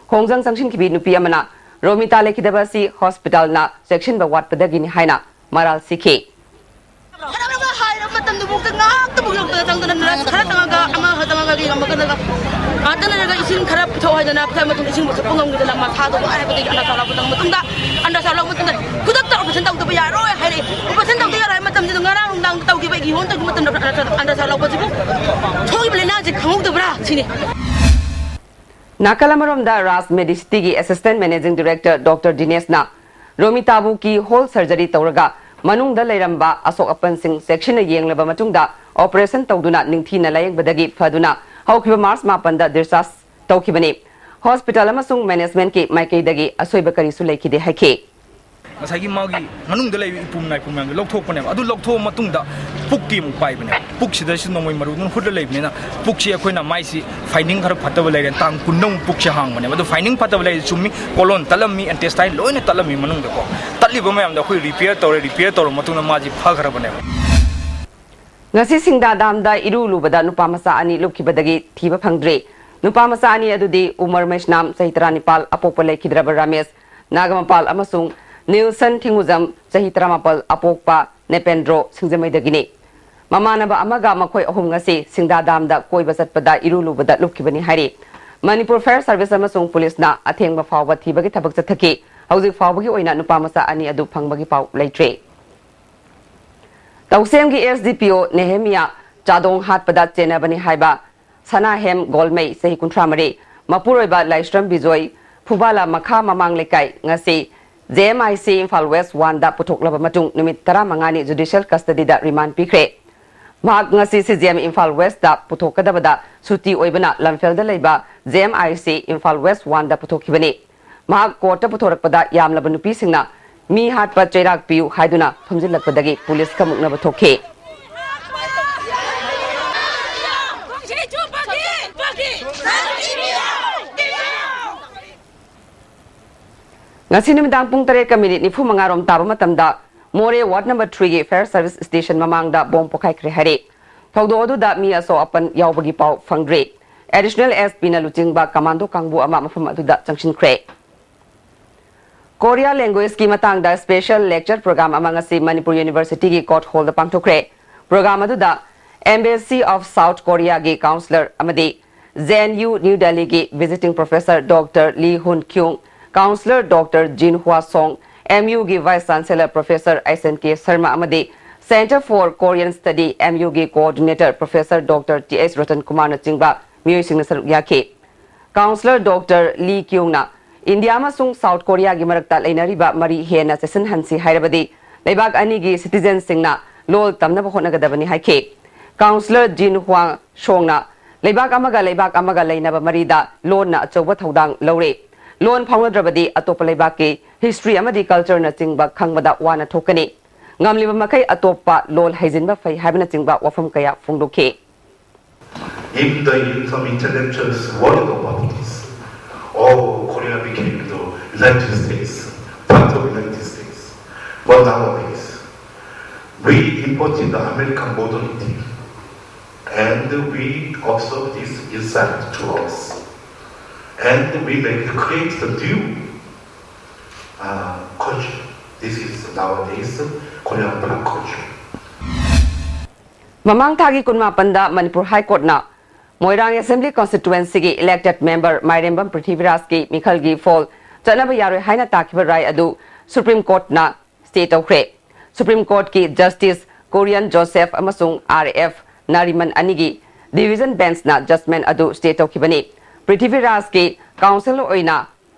ꯈꯣꯡꯖꯪ ꯆꯪꯁꯤꯟꯈꯤꯕꯤ ꯅꯨꯄꯤ ꯑꯃꯅ ꯔꯣꯃꯤꯇꯥ ꯂꯩꯈꯤꯗꯕ ꯑꯁꯤ ꯍꯣꯁꯄꯤꯇꯥꯜꯅ ꯆꯦꯛꯁꯤꯟꯕ ꯋꯥꯠꯄꯗꯒꯤꯅꯤ ꯍꯥꯏꯅ ꯃꯔꯥꯜ ꯁꯤꯈꯤ꯫ ꯍꯥꯏꯔꯕ ꯃꯇꯝꯗꯨꯐꯥꯎꯗ ꯉꯥꯏꯍꯥꯛꯇꯕꯨ ꯌꯧꯗꯅ ꯆꯪꯗꯅ ꯅꯔꯁ ꯈꯔ ꯆꯪꯉꯒ ꯑꯃ ꯆꯪꯉꯒ ꯌꯦꯡꯉꯝꯃꯒꯅꯒ ꯉꯥꯛꯇ ꯂꯩꯔꯒ ꯏꯁꯤꯡ ꯈꯔ ꯄꯤꯊꯣꯛ ꯍꯥꯏꯗꯅ ꯄꯤꯊꯛ ꯃꯇꯨꯡꯗ ꯏꯁꯤꯡ ꯊꯛꯄ ꯉꯝꯈꯤꯗꯅ ꯃꯁꯥꯗꯣ ꯋꯥꯔꯦ ꯍꯥꯏꯕꯗꯒꯤ ꯑꯜꯇ꯭ꯔꯥꯁꯥꯎꯟ ꯂꯧꯕ ꯆꯪꯕ ꯃꯇꯨꯡꯗ ꯑꯜꯇ꯭ꯔꯥꯁꯥꯎꯟ ꯂꯧꯕ ꯃꯇꯨꯡꯗ ꯈꯨꯗꯛꯇ ꯑꯣꯄꯔꯦꯁꯟ ꯇꯧꯗꯕ ꯌꯥꯔꯣꯏ ꯍꯥꯏꯔꯛꯏ꯫ ꯑꯣꯄꯔꯦꯁꯟ ꯇꯧꯗ ꯌꯥꯔꯣꯏ ꯍꯥꯏꯕ ꯃꯇꯝꯁꯤꯗ ꯉꯔꯥꯡ ꯅꯨꯡꯗꯥꯡ ꯇꯧꯈꯤꯕ ꯑꯩꯒꯤ ꯍꯣꯟ ꯇꯧꯈꯤꯕ ꯃꯇꯝꯗ ꯑꯜꯇ꯭ꯔꯥꯁꯥꯎꯟ ꯂꯧꯕꯁꯤꯕꯨ ꯊꯣꯛꯏꯕ ꯂꯥꯏꯅꯥꯁꯤ ꯈꯪꯍꯧꯗꯕ꯭ꯔꯥ ꯁꯤꯅꯤ꯫ ꯅꯥꯀꯜ ꯑꯃꯔꯣꯝꯗ ꯔꯥꯖ ꯃꯦꯗꯤꯁꯤꯇꯤꯒꯤ ꯑꯦꯁꯤꯁꯇꯦꯟꯠ ꯃꯦꯅꯦꯖꯤꯡ ꯗꯤꯔꯦꯛꯇꯔ ꯗꯣꯛꯇꯔ ꯗꯤꯅꯦꯁꯅ ꯔꯣꯃꯤꯇꯥꯕꯨ ꯀꯤ ꯍꯣꯜ ꯁꯔꯖꯔꯤ ꯇꯧꯔꯒ ꯃꯅꯨꯡꯗ ꯂꯩꯔꯝꯕ ꯑꯁꯣꯛ ꯑꯄꯟꯁꯤꯡ ꯆꯦꯛꯁꯤꯟꯅ ꯌꯦꯡꯂꯕ ꯃꯇꯨꯡꯗ ꯑꯣꯄꯔꯦꯁꯟ ꯇꯧꯗꯨꯅ ꯅꯤꯡꯊꯤꯅ ꯂꯥꯌꯦꯡꯕꯗꯒꯤ ꯐꯗꯨꯅ ꯍꯧꯈꯤꯕ ꯃꯥꯔꯆ ꯃꯥꯄꯟꯗ ꯗꯤꯁꯆꯥꯔꯖ ꯇꯧꯈꯤꯕꯅꯤ꯫ ꯍꯣꯁꯄꯤꯇꯥꯜ ꯑꯃꯁꯨꯡ ꯃꯦꯅꯦꯖꯃꯦꯟꯠꯀꯤ ꯃꯥꯏꯀꯩꯗꯒꯤ ꯑꯁꯣꯏꯕ ꯀꯔꯤꯁꯨ ꯂꯩꯈꯤꯗꯦ ꯍꯥꯏꯈꯤ꯫ ꯉꯁꯥꯏꯒꯤ ꯃꯥꯒꯤ ꯃꯅꯨꯡꯗ ꯂꯩꯕ ꯏꯄꯨꯝ ꯅꯥꯏꯄꯨꯝ ꯃꯌꯥꯝꯗꯣ ꯂꯧꯊꯣꯛꯄꯅꯦꯕ꯫ ꯑꯗꯨ ꯂꯧꯊꯣꯛꯑ ꯃꯇꯨꯡꯗ ꯄꯨꯛꯇꯤ ꯑꯃꯨꯛ ꯄꯥꯏꯕꯅꯦꯕ꯫ ꯄꯨꯛꯁꯤꯗꯁꯨ ꯅꯣꯡꯃꯩ ꯃꯔꯨꯗꯨꯅ ꯍꯨꯠꯂ ꯂꯩꯕꯅꯤꯅ ꯄꯨꯛꯁꯤ ꯑꯩꯈꯣꯏꯅ ꯃꯥꯏꯁꯤ finding ꯈꯔ ꯐꯠꯇꯕ ꯂꯩꯔꯦ꯫ ꯇꯥꯡ ꯀꯨꯟꯗ ꯑꯃꯨꯛ ꯄꯨꯛꯁꯤ ꯍꯥꯡꯕꯅꯦꯕ꯫ ꯑꯗꯨ finding ꯐꯠꯇꯕ ꯂꯩꯔꯦ ꯆꯨꯝꯃꯤ꯫ Colon ꯇꯠꯂꯝꯃꯤ, intestine ꯂꯣꯏꯅ ꯇꯠꯂꯝꯃꯤ ꯃꯅꯨꯡꯗꯀꯣ꯫ ꯇꯠꯂꯤꯕ ꯃꯌꯥꯝꯗꯣ ꯑꯩꯈꯣꯏ repair ꯇꯧꯔꯦ꯫ Repair ꯇꯧꯔ ꯃꯇꯨꯡꯗ ꯃꯥꯁꯤ ꯐꯈ꯭ꯔꯕꯅꯦꯕ꯫ ꯉꯁꯤ ꯁꯤꯡꯗꯥ ꯗꯥꯝꯗ ꯏꯔꯨ ꯂꯨꯕꯗ ꯅꯨꯄꯥ ꯃꯆꯥ ꯑꯅꯤ ꯂꯨꯞꯈꯤꯕꯗꯒꯤ ꯊꯤꯕ ꯐꯪꯗ꯭ꯔꯤ꯫ ꯅꯨꯄꯥ ꯃꯆꯥ ꯑꯅꯤ ꯑꯗꯨꯗꯤ ꯎꯃꯔ ꯃꯩꯁꯅꯥꯝ, ꯆꯍꯤ ꯇꯔꯥꯅꯤꯄꯥꯜ, ꯑꯄꯣꯛꯄ ꯂꯩꯈꯤꯗ꯭ꯔꯕ ꯔꯥꯃꯦꯁ ꯅꯥꯒꯃꯄꯥꯜ ꯑꯃꯁꯨꯡ ꯅꯤꯜꯁꯟ ꯊꯤꯡꯉꯨꯖꯝ, ꯆꯍꯤ ꯇꯔꯥꯃꯥꯄꯜ, ꯑꯄꯣꯛꯄ ꯅꯦꯄꯦꯟꯗ꯭ꯔꯣ ꯁꯤꯡꯖꯃꯩꯗꯒꯤꯅꯤ꯫ ꯃꯃꯥꯟꯅꯕ ꯑꯃꯒ ꯃꯈꯣꯏ ꯑꯍꯨꯝ ꯉꯁꯤ ꯁꯤꯡꯗꯥ ꯗꯥꯝꯗ ꯀꯣꯏꯕ ꯆꯠꯄꯗ ꯏꯔꯨ ꯂꯨꯕꯗ ꯂꯨꯞꯈꯤꯕꯅꯤ ꯍꯥꯏꯔꯤ꯫ ꯃꯅꯤꯄꯨꯔ Fire Service ꯑꯃꯁꯨꯡ ꯄꯨꯂꯤꯁꯅ ꯑꯊꯦꯡꯕ ꯐꯥꯎꯕ ꯊꯤꯕꯒꯤ ꯊꯕꯛ ꯆꯠꯊꯈꯤ꯫ ꯍꯧꯖꯤꯛ ꯐꯥꯎꯕꯒꯤ ꯑꯣꯏꯅ ꯅꯨꯄꯥ ꯃꯆꯥ ꯑꯅꯤ ꯑꯗꯨ ꯐꯪꯕꯒꯤ ꯄꯥꯎ ꯂꯩꯇ꯭ꯔꯤ꯫ ꯇꯧꯁꯦꯝꯒꯤ S D P O ꯅꯦꯍꯦꯃꯤꯌꯥ ꯆꯥꯗꯣꯡ ꯍꯥꯠꯄꯗ ꯆꯦꯟꯅꯕꯅꯤ ꯍꯥꯏꯕ ꯁꯅꯥꯍꯦꯝ ꯒꯣꯜꯃꯩ, ꯆꯍꯤ ꯀꯨꯟꯊ꯭ꯔꯥ ꯃꯔꯤ, ꯃꯄꯨꯔꯣꯏꯕ ꯂꯥꯏꯁ꯭ꯔꯝ ꯕꯤꯖꯣꯏ, ꯐꯨꯕꯥꯂꯥ ꯃꯈꯥ ꯃꯃꯥꯡ ꯂꯩꯀꯥꯏ, ꯉꯁꯤ J M I C Imphal West one ꯗ ꯄꯨꯊꯣꯛꯂꯕ ꯃꯇꯨꯡ ꯅꯨꯃꯤꯠ ꯇꯔꯥꯃꯉꯥꯅꯤ judicial custody ꯗ remand ꯄꯤꯈ꯭ꯔꯦ꯫ ꯃꯍꯥꯛ ꯉꯁꯤ C J M Imphal West ꯇ ꯄꯨꯊꯣꯛꯀꯗꯕꯗ ꯁꯨꯇꯤ ꯑꯣꯏꯕꯅ ꯂꯝꯐꯦꯜꯗ ꯂꯩꯕ J M I C Imphal West one ꯗ ꯄꯨꯊꯣꯛꯈꯤꯕꯅꯤ꯫ ꯃꯍꯥꯛ ꯀꯣꯔꯠꯇ ꯄꯨꯊꯣꯔꯛꯄꯗ ꯌꯥꯝꯂꯕ ꯅꯨꯄꯤꯁꯤꯡꯅ "ꯃꯤ ꯍꯥꯠꯄ ꯆꯩꯔꯥꯛ ꯄꯤꯌꯨ" ꯍꯥꯏꯗꯨꯅ ꯊꯣꯝꯖꯤꯜꯂꯛꯄꯗꯒꯤ ꯄꯨꯂꯤꯁꯀ ꯃꯨꯛꯅꯕ ꯊꯣꯛꯈꯤ꯫ ꯉꯁꯤ ꯅꯨꯃꯤꯗꯥꯡ ꯄꯨꯡ ꯇꯔꯦꯠꯀ ꯃꯤꯅꯤꯠ ꯅꯤꯐꯨ ꯃꯉꯥ ꯔꯣꯝ ꯇꯥꯕ ꯃꯇꯝꯗ ꯃꯣꯔꯦ Ward number three ꯒꯤ Fire Service Station ꯃꯃꯥꯡꯗ ꯕꯣꯝ ꯄꯣꯈꯥꯏꯈ꯭ꯔꯦ ꯍꯥꯏꯔꯤ꯫ ꯊꯧꯗꯣꯛ ꯑꯗꯨꯗ ꯃꯤ ꯑꯁꯣꯛ ꯑꯄꯟ ꯌꯥꯎꯕꯒꯤ ꯄꯥꯎ ꯐꯪꯗ꯭ꯔꯤ꯫ Additional S P ꯅ ꯂꯨꯆꯤꯡꯕ commando ꯀꯥꯡꯕꯨ ꯑꯃ ꯃꯐꯝ ꯑꯗꯨꯗ ꯆꯪꯁꯤꯟꯈ꯭ꯔꯦ꯫ Korea language ꯀꯤ ꯃꯇꯥꯡꯗ special lecture program ꯑꯃ ꯉꯁꯤ ꯃꯅꯤꯄꯨꯔ University ꯒꯤ Court Hall ꯗ ꯄꯥꯡꯊꯣꯛꯈ꯭ꯔꯦ꯫ Program ꯑꯗꯨꯗ Embassy of South Korea ꯒꯤ counsellor ꯑꯃꯗꯤ J N U New Delhi ꯒꯤ visiting professor Doctor Lee Hun Kyung, counsellor Doctor Jin Hwa Song, M U ꯒꯤ Vice Chancellor Professor S N K Sharma ꯑꯃꯗꯤ Center for Korean Study, M U ꯒꯤ coordinator Professor Doctor T H Ratan Kumar ꯅꯆꯤꯡꯕ ꯃꯤꯑꯣꯏꯁꯤꯡꯅ ꯁꯔꯨꯛ ꯌꯥꯈꯤ꯫ Counsellor Doctor Lee Kyung ꯅ India ꯑꯃꯁꯨꯡ south ꯀꯣꯔꯤꯌꯥꯒꯤ ꯃꯔꯛꯇ ꯂꯩꯅꯔꯤꯕ ꯃꯔꯤ ꯍꯦꯟꯅ ꯆꯦꯠꯁꯤꯟꯍꯟꯁꯤ ꯍꯥꯏꯔꯕꯗꯤ ꯂꯩꯕꯥꯛ ꯑꯅꯤꯒꯤ citizen ꯁꯤꯡꯅ ꯂꯣꯜ ꯇꯝꯅꯕ ꯍꯣꯠꯅꯒꯗꯕꯅꯤ ꯍꯥꯏꯈꯤ꯫ Counsellor Jin Hwa Song ꯅ ꯂꯩꯕꯥꯛ ꯑꯃꯒ ꯂꯩꯕꯥꯛ ꯑꯃꯒ ꯂꯩꯅꯕ ꯃꯔꯤꯗ ꯂꯣꯟꯅ ꯑꯆꯧꯕ ꯊꯧꯗꯥꯡ ꯂꯧꯔꯤ꯫ ꯂꯣꯟ ꯐꯥꯎꯅꯗ꯭ꯔꯕꯗꯤ ꯑꯇꯣꯞꯄ ꯂꯩꯕꯥꯛꯀꯤ history ꯑꯃꯗꯤ cultureꯅꯆꯤꯡꯕ ꯈꯪꯕꯗ ꯋꯥꯅ ꯊꯣꯛꯀꯅꯤ꯫ ꯉꯝꯂꯤꯕ ꯃꯈꯩ ꯑꯇꯣꯞꯄ ꯂꯣꯜ ꯍꯩꯖꯤꯟꯕ ꯐꯩ ꯍꯥꯏꯕꯅꯆꯤꯡꯕ ꯋꯥꯐꯝ ꯀꯌꯥ ꯐꯣꯡꯗꯣꯛꯈꯤ꯫ If the some intellectuals worried about this, oh, Korea became the United States, part of United States. But nowadays, we imported the American modernity, and we absorb this inside to us, and we make create the new uh, culture. This is nowadays Korean pop culture. ꯃꯃꯥꯡ ꯊꯥꯒꯤ ꯀꯨꯟꯃꯥꯄꯟꯗ Manipur High Courtꯅ ꯃꯣꯏꯔꯥꯡ Assembly Constituencyꯒꯤ elected member ꯃꯥꯏꯔꯦꯝꯕꯝ ꯄ꯭ꯔꯤꯊꯤꯕꯤꯔꯥꯖꯀꯤ ꯃꯤꯈꯜꯒꯤ phone ꯆꯠꯅꯕ ꯌꯥꯔꯣꯏ ꯍꯥꯏꯅ ꯇꯥꯈꯤꯕ ꯔꯥꯏ ꯑꯗꯨ Supreme Courtꯅ stay ꯇꯧꯈ꯭ꯔꯦ꯫ Supreme Courtꯀꯤ Justice Korean Joseph ꯑꯃꯁꯨꯡ R F Nariman ꯑꯅꯤꯒꯤ division benchꯅ judgment ꯑꯗꯨ stay ꯇꯧꯈꯤꯕꯅꯤ꯫ ꯄ꯭ꯔꯤꯊꯤꯕꯤꯔꯥꯖꯀꯤ counsel ꯑꯣꯏꯅ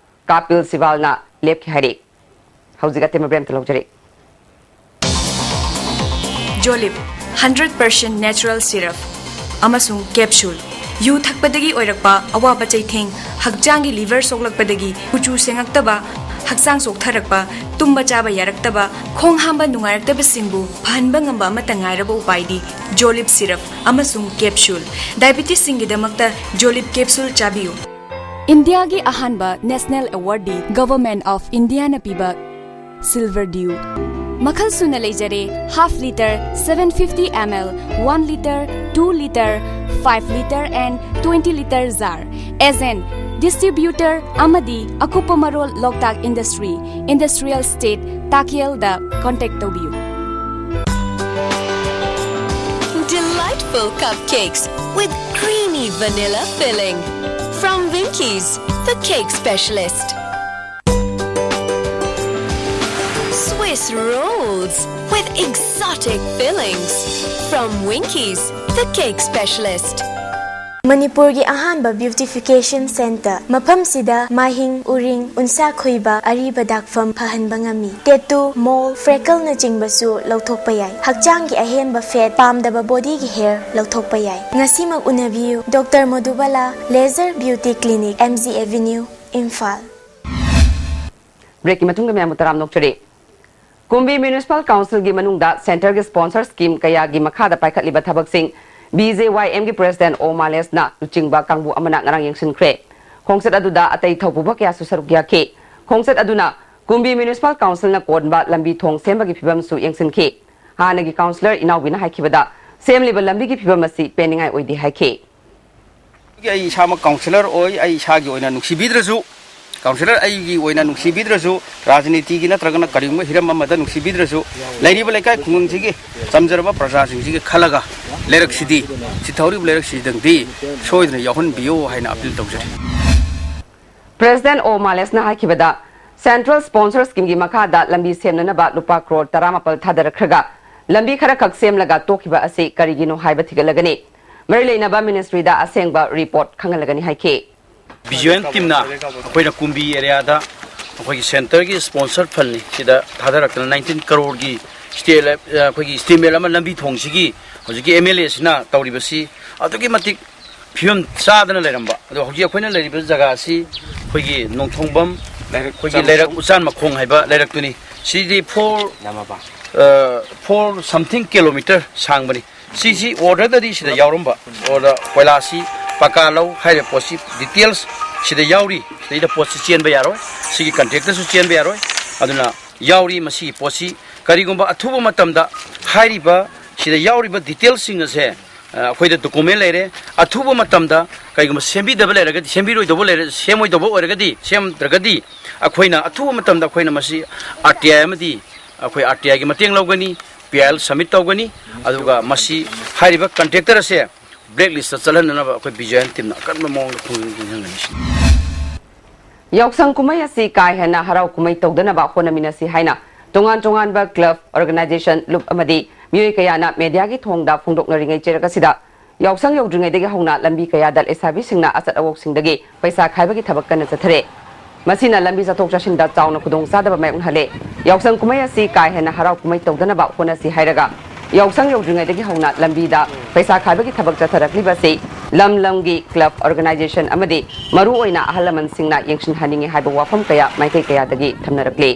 ꯀꯥꯄꯤꯜ ꯁꯤꯕꯥꯜꯅ ꯂꯦꯞꯈꯤ ꯍꯥꯏꯔꯤ꯫ ꯍꯧꯖꯤꯛ ꯑꯇꯦꯟꯕ break ꯑꯃꯇ ꯂꯧꯖꯔꯤ꯫ ꯖꯣꯂꯤꯞ ꯍꯟꯗ꯭ꯔꯦꯠ ꯄꯥꯔꯁꯦꯟ natural syrup ꯑꯃꯁꯨꯡ capsule꯫ ꯌꯨ ꯊꯛꯄꯗꯒꯤ ꯑꯣꯏꯔꯛꯄ ꯑꯋꯥꯕ ꯆꯩꯊꯦꯡ, ꯍꯛꯆꯥꯡꯒꯤ liver ꯁꯣꯛꯂꯛꯄꯗꯒꯤ ꯀꯨꯆꯨ ꯁꯦꯡꯉꯛꯇꯕ, ꯍꯛꯆꯥꯡ ꯆꯣꯛꯊꯔꯛꯄ, ꯇꯨꯝꯕ ꯆꯥꯕ ꯌꯥꯔꯛꯇꯕ, ꯈꯣꯡ ꯍꯥꯝꯕ ꯅꯨꯡꯉꯥꯏꯔꯛꯇꯕꯁꯤꯡꯕꯨ ꯐꯍꯟꯕ ꯉꯝꯕ ꯑꯃꯠꯇ ꯉꯥꯏꯔꯕ ꯎꯄꯥꯏꯗꯤ ꯖꯣꯂꯤꯞ syrup ꯑꯃꯁꯨꯡ capsule꯫ Diabetesꯁꯤꯡꯒꯤꯗꯃꯛꯇ ꯖꯣꯂꯤꯞ capsule ꯆꯥꯕꯤꯌꯨ꯫ ꯏꯟꯗꯤꯌꯥꯒꯤ ꯑꯍꯥꯟꯕ national awardꯗꯤ Government of Indiaꯅ ꯄꯤꯕ Silver Dew꯫ ꯃꯈꯜ ꯁꯨꯅ ꯂꯩꯖꯔꯦ, half litre, seven fifty ml, one litre, two litre, five litre and twenty litre jar꯫ Agent, distributor ꯑꯃꯗꯤ ꯑꯀꯨꯞꯄ ꯃꯔꯣꯜ ꯂꯣꯛꯇꯥꯛ Industry, Industrial Estate, ꯇꯥꯀꯦꯜꯗ contact ꯇꯧꯕꯤꯌꯨ꯫ Delightful cupcakes with creamy vanilla filling. From Winkies, the cake specialist. Swiss rolls with exotic fillings. From Winkies, the cake specialist. ꯃꯅꯤꯄꯨꯔꯒꯤ ꯑꯍꯥꯟꯕ beautification centre꯫ ꯃꯐꯝꯁꯤꯗ ꯃꯥꯏꯍꯤꯡ, ꯎꯔꯤꯡ, ꯎꯟꯁꯥ ꯈꯨꯏꯕ, ꯑꯔꯤꯕ ꯗꯥꯛꯐꯝ ꯐꯍꯟꯕ ꯉꯝꯃꯤ꯫ Tattoo, mole, freckleꯅꯆꯤꯡꯕꯁꯨ ꯂꯧꯊꯣꯛꯄ ꯌꯥꯏ꯫ ꯍꯛꯆꯥꯡꯒꯤ ꯑꯍꯦꯟꯕ fat, ꯄꯥꯝꯗꯕ bodyꯒꯤ hair ꯂꯧꯊꯣꯛꯄ ꯌꯥꯏ꯫ ꯉꯁꯤꯃꯛ ꯎꯅꯕꯤꯌꯨ, Doctor Madhubala Laser Beauty Clinic, M G Avenue, Imphal. Break ꯀꯤ ꯃꯇꯨꯡꯗ ꯃꯌꯥꯝꯕꯨ ꯇꯔꯥꯝꯅ ꯑꯣꯛꯆꯔꯤ꯫ ꯀꯨꯝꯕꯤ Municipal Council ꯒꯤ ꯃꯅꯨꯡꯗ Centre ꯒꯤ sponsor scheme ꯀꯌꯥꯒꯤ ꯃꯈꯥꯗ ꯄꯥꯏꯈꯠꯂꯤꯕ ꯊꯕꯛꯁꯤꯡ B J Y M ꯒꯤ President O ꯃꯥꯂꯦꯁꯅ ꯂꯨꯆꯤꯡꯕ ꯀꯥꯡꯕꯨ ꯑꯃꯅ ꯉꯔꯥꯡ ꯌꯦꯡꯁꯤꯟꯈ꯭ꯔꯦ꯫ ꯈꯣꯡꯆꯠ ꯑꯗꯨꯗ ꯑꯇꯩ ꯊꯧꯄꯨꯕ ꯀꯌꯥꯁꯨ ꯁꯔꯨꯛ ꯌꯥꯈꯤ꯫ ꯈꯣꯡꯆꯠ ꯑꯗꯨꯅ ꯀꯨꯝꯕꯤ Municipal Council ꯅ ꯀꯣꯟꯕ ꯂꯝꯕꯤ ꯊꯣꯡ ꯁꯦꯝꯕꯒꯤ ꯐꯤꯕꯝꯁꯨ ꯌꯦꯡꯁꯤꯟꯈꯤ꯫ ꯍꯥꯟꯅꯒꯤ councillor ꯏꯅꯥꯎꯕꯤꯅ ꯍꯥꯏꯈꯤꯕꯗ, ꯁꯦꯝꯂꯤꯕ ꯂꯝꯕꯤꯒꯤ ꯐꯤꯕꯝ ꯑꯁꯤ ꯄꯦꯟꯅꯤꯡꯉꯥꯏ ꯑꯣꯏꯗꯦ ꯍꯥꯏꯈꯤ꯫ ꯑꯩ ꯏꯁꯥꯃꯛ councillor ꯑꯣꯏ, ꯑꯩ ꯏꯁꯥꯒꯤ ꯑꯣꯏꯅ ꯅꯨꯡꯁꯤꯕꯤꯗ꯭ꯔꯁꯨ, councillor ꯑꯩꯒꯤ ꯑꯣꯏꯅ ꯅꯨꯡꯁꯤꯕꯤꯗ꯭ꯔꯁꯨ, ꯔꯥꯖꯅꯤꯇꯤꯒꯤ ꯅꯠꯇ꯭ꯔꯒꯅ ꯀꯔꯤꯒꯨꯝꯕ ꯍꯤꯔꯝ ꯑꯃꯗ ꯅꯨꯡꯁꯤꯕꯤꯗ꯭ꯔꯁꯨ, ꯂꯩꯔꯤꯕ ꯂꯩꯀꯥꯏ ꯈꯨꯡꯒꯪꯁꯤꯒꯤ ꯆꯝꯖꯔꯕ ꯄ꯭ꯔꯖꯥꯁꯤꯡꯁꯤꯒꯤ ꯈꯜꯂꯒ ꯂꯩꯔꯛꯁꯤꯗꯤ, ꯁꯤ ꯊꯧꯔꯤꯕ ꯂꯩꯔꯛꯁꯤꯗꯪꯗꯤ ꯁꯣꯏꯗꯅ ꯌꯥꯎꯍꯟꯕꯤꯌꯨ ꯍꯥꯏꯅ appeal ꯇꯧꯖꯔꯤ꯫ President O ꯃꯥꯂꯦꯁꯅ ꯍꯥꯏꯈꯤꯕꯗ, Central Sponsor Scheme ꯒꯤ ꯃꯈꯥꯗ ꯂꯝꯕꯤ ꯁꯦꯝꯅꯅꯕ ꯂꯨꯄꯥ ꯀ꯭ꯔꯣꯔ ꯇꯔꯥꯃꯥꯄꯜ ꯊꯥꯗꯔꯛꯈ꯭ꯔꯒ, ꯂꯝꯕꯤ ꯈꯔꯈꯛ ꯁꯦꯝꯂꯒ ꯇꯣꯛꯈꯤꯕ ꯑꯁꯤ ꯀꯔꯤꯒꯤꯅꯣ ꯍꯥꯏꯕ ꯊꯤꯒꯠꯂꯒꯅꯤ꯫ ꯃꯔꯤ ꯂꯩꯅꯕ ministry ꯗ ꯑꯁꯦꯡꯕ report ꯈꯪꯍꯜꯂꯒꯅꯤ ꯍꯥꯏꯈꯤ꯫ B J Y M team ꯅ ꯑꯩꯈꯣꯏꯅ ꯀꯨꯝꯕꯤ area ꯗ ꯑꯩꯈꯣꯏꯒꯤ centre ꯒꯤ sponsor fund ꯅꯤ, ꯁꯤꯗ ꯊꯥꯗꯔꯛꯇꯅ nineteen crore ꯒꯤ state, ꯑꯩꯈꯣꯏꯒꯤ estimate ꯑꯃ ꯂꯝꯕꯤ ꯊꯣꯡꯁꯤꯒꯤ ꯍꯧꯖꯤꯛꯀꯤ M L A ꯁꯤꯅ ꯇꯧꯔꯤꯕꯁꯤ ꯑꯗꯨꯛꯀꯤ ꯃꯇꯤꯛ ꯐꯤꯕꯝ ꯆꯥꯗꯅ ꯂꯩꯔꯝꯕ꯫ ꯑꯗꯣ ꯍꯧꯖꯤꯛ ꯑꯩꯈꯣꯏꯅ ꯂꯩꯔꯤꯕ ꯖꯒꯥ ꯑꯁꯤ ꯑꯩꯈꯣꯏꯒꯤ ꯅꯣꯡꯊꯣꯡꯕꯝ, ꯂꯩꯔꯛ ꯑꯩꯈꯣꯏꯒꯤ ꯎꯆꯥꯟ ꯂꯩꯔꯛ ꯃꯈꯣꯡ ꯎꯆꯥꯟ ꯃꯈꯣꯡ ꯍꯥꯏꯕ ꯂꯩꯔꯛꯇꯨꯅꯤ꯫ ꯁꯤꯗꯤ four, ꯅꯃꯥꯕ꯫ ꯑ, four something kilometre ꯁꯥꯡꯕꯅꯤ꯫ ꯁꯤꯁꯤ order ꯗꯗꯤ ꯁꯤꯗ ꯌꯥꯎꯔꯝꯕ꯫ Order ꯀꯣꯏꯂꯥꯁꯤ ꯄꯀꯥ ꯂꯧ ꯍꯥꯏꯔꯤꯕ ꯄꯣꯠꯁꯤ details ꯁꯤꯗ ꯌꯥꯎꯔꯤ꯫ ꯁꯤꯗꯩꯗ ꯄꯣꯠꯁꯤ ꯆꯦꯟꯕ ꯌꯥꯔꯣꯏ꯫ ꯁꯤꯒꯤ contract ꯇꯁꯨ ꯆꯦꯟꯕ ꯌꯥꯔꯣꯏ꯫ ꯑꯗꯨꯅ ꯌꯥꯎꯔꯤ ꯃꯁꯤꯒꯤ ꯄꯣꯠꯁꯤ꯫ ꯀꯔꯤꯒꯨꯝꯕ ꯑꯊꯨꯕ ꯃꯇꯝꯗ ꯍꯥꯏꯔꯤꯕ ꯁꯤꯗ ꯌꯥꯎꯔꯤꯕ details ꯁꯤꯡ ꯑꯁꯦ, ꯑ, ꯑꯩꯈꯣꯏꯗ document ꯂꯩꯔꯦ꯫ ꯑꯊꯨꯕ ꯃꯇꯝꯗ ꯀꯔꯤꯒꯨꯝꯕ ꯁꯦꯝꯕꯤꯗꯕ ꯂꯩꯔꯒꯗꯤ, ꯁꯦꯝꯕꯤꯔꯣꯏꯗꯧꯕ ꯂꯩꯔ-, ꯁꯦꯝꯃꯣꯏꯗꯧꯕ ꯑꯣꯏꯔꯒꯗꯤ, ꯁꯦꯝꯗ꯭ꯔꯒꯗꯤ ꯑꯩꯈꯣꯏꯅ ꯑꯊꯨꯕ ꯃꯇꯝꯗ ꯑꯩꯈꯣꯏꯅ ꯃꯁꯤ R T I ꯑꯃꯗꯤ ꯑꯩꯈꯣꯏ R T I ꯒꯤ ꯃꯇꯦꯡ ꯂꯧꯒꯅꯤ, P I L submit ꯇꯧꯒꯅꯤ, ꯑꯗꯨꯒ ꯃꯁꯤ ꯍꯥꯏꯔꯤꯕ contractor ꯑꯁꯦ blacklist ꯇ ꯆꯠꯍꯟꯅꯅꯕ ꯑꯩꯈꯣꯏ B J Y M team ꯅ ꯑꯀꯟꯕ ꯃꯑꯣꯡꯗ ꯈꯣꯡꯖꯪ ꯆꯪꯁꯤꯟꯒꯅꯤ꯫ ꯌꯥꯎꯁꯪ ꯀꯨꯝꯍꯩ ꯑꯁꯤ ꯀꯥ ꯍꯦꯟꯅ ꯍꯔꯥꯎ ꯀꯨꯝꯍꯩ ꯇꯧꯗꯅꯕ ꯍꯣꯠꯅꯃꯤꯟꯅꯁꯤ ꯍꯥꯏꯅ ꯇꯣꯉꯥꯟ ꯇꯣꯉꯥꯟꯕ club, organisation, ꯂꯨꯞ ꯑꯃꯗꯤ ꯃꯤꯑꯣꯏ ꯀꯌꯥꯅ media ꯒꯤ ꯊꯣꯡꯗ ꯐꯣꯡꯗꯣꯛꯅꯔꯤꯉꯩ ꯆꯩꯔꯛ ꯑꯁꯤꯗ ꯌꯥꯎꯁꯪ ꯌꯧꯗ꯭ꯔꯤꯉꯩꯗꯒꯤ ꯍꯧꯅ ꯂꯝꯕꯤ ꯀꯌꯥꯗ ꯂꯩꯁꯥꯕꯤꯁꯤꯡꯅ ꯑꯆꯠ ꯑꯋꯣꯛꯁꯤꯡꯗꯒꯤ ꯄꯩꯁꯥ ꯈꯥꯏꯕꯒꯤ ꯊꯕꯛ ꯀꯟꯅ ꯆꯠꯊꯔꯦ꯫ ꯃꯁꯤꯅ ꯂꯝꯕꯤ ꯆꯠꯊꯣꯛ ꯆꯠꯁꯤꯟꯗ ꯆꯥꯎꯅ ꯈꯨꯗꯣꯡꯆꯥꯗꯕ ꯃꯥꯌꯣꯛꯅꯍꯜꯂꯦ꯫ ꯌꯥꯎꯁꯪ ꯀꯨꯝꯍꯩ ꯑꯁꯤ ꯀꯥ ꯍꯦꯟꯅ ꯍꯔꯥꯎ ꯀꯨꯝꯍꯩ ꯇꯧꯗꯅꯕ ꯍꯣꯠꯅꯁꯤ ꯍꯥꯏꯔꯒ ꯌꯥꯎꯁꯪ ꯌꯧꯗ꯭ꯔꯤꯉꯩꯗꯒꯤ ꯍꯧꯅ ꯂꯝꯕꯤꯗ ꯄꯩꯁꯥ ꯈꯥꯏꯕꯒꯤ ꯊꯕꯛ ꯆꯠꯊꯔꯛꯂꯤꯕ ꯑꯁꯤ ꯂꯝ ꯂꯝꯒꯤ club organization ꯑꯃꯗꯤ ꯃꯔꯨꯑꯣꯏꯅ ꯑꯍꯜ ꯂꯃꯟꯁꯤꯡꯅ ꯌꯦꯡꯁꯤꯟꯍꯟꯅꯤꯡꯉꯤ ꯍꯥꯏꯕ ꯋꯥꯐꯝ ꯀꯌꯥ ꯃꯥꯏꯀꯩ ꯀꯌꯥꯗꯒꯤ ꯊꯝꯅꯔꯛꯂꯤ꯫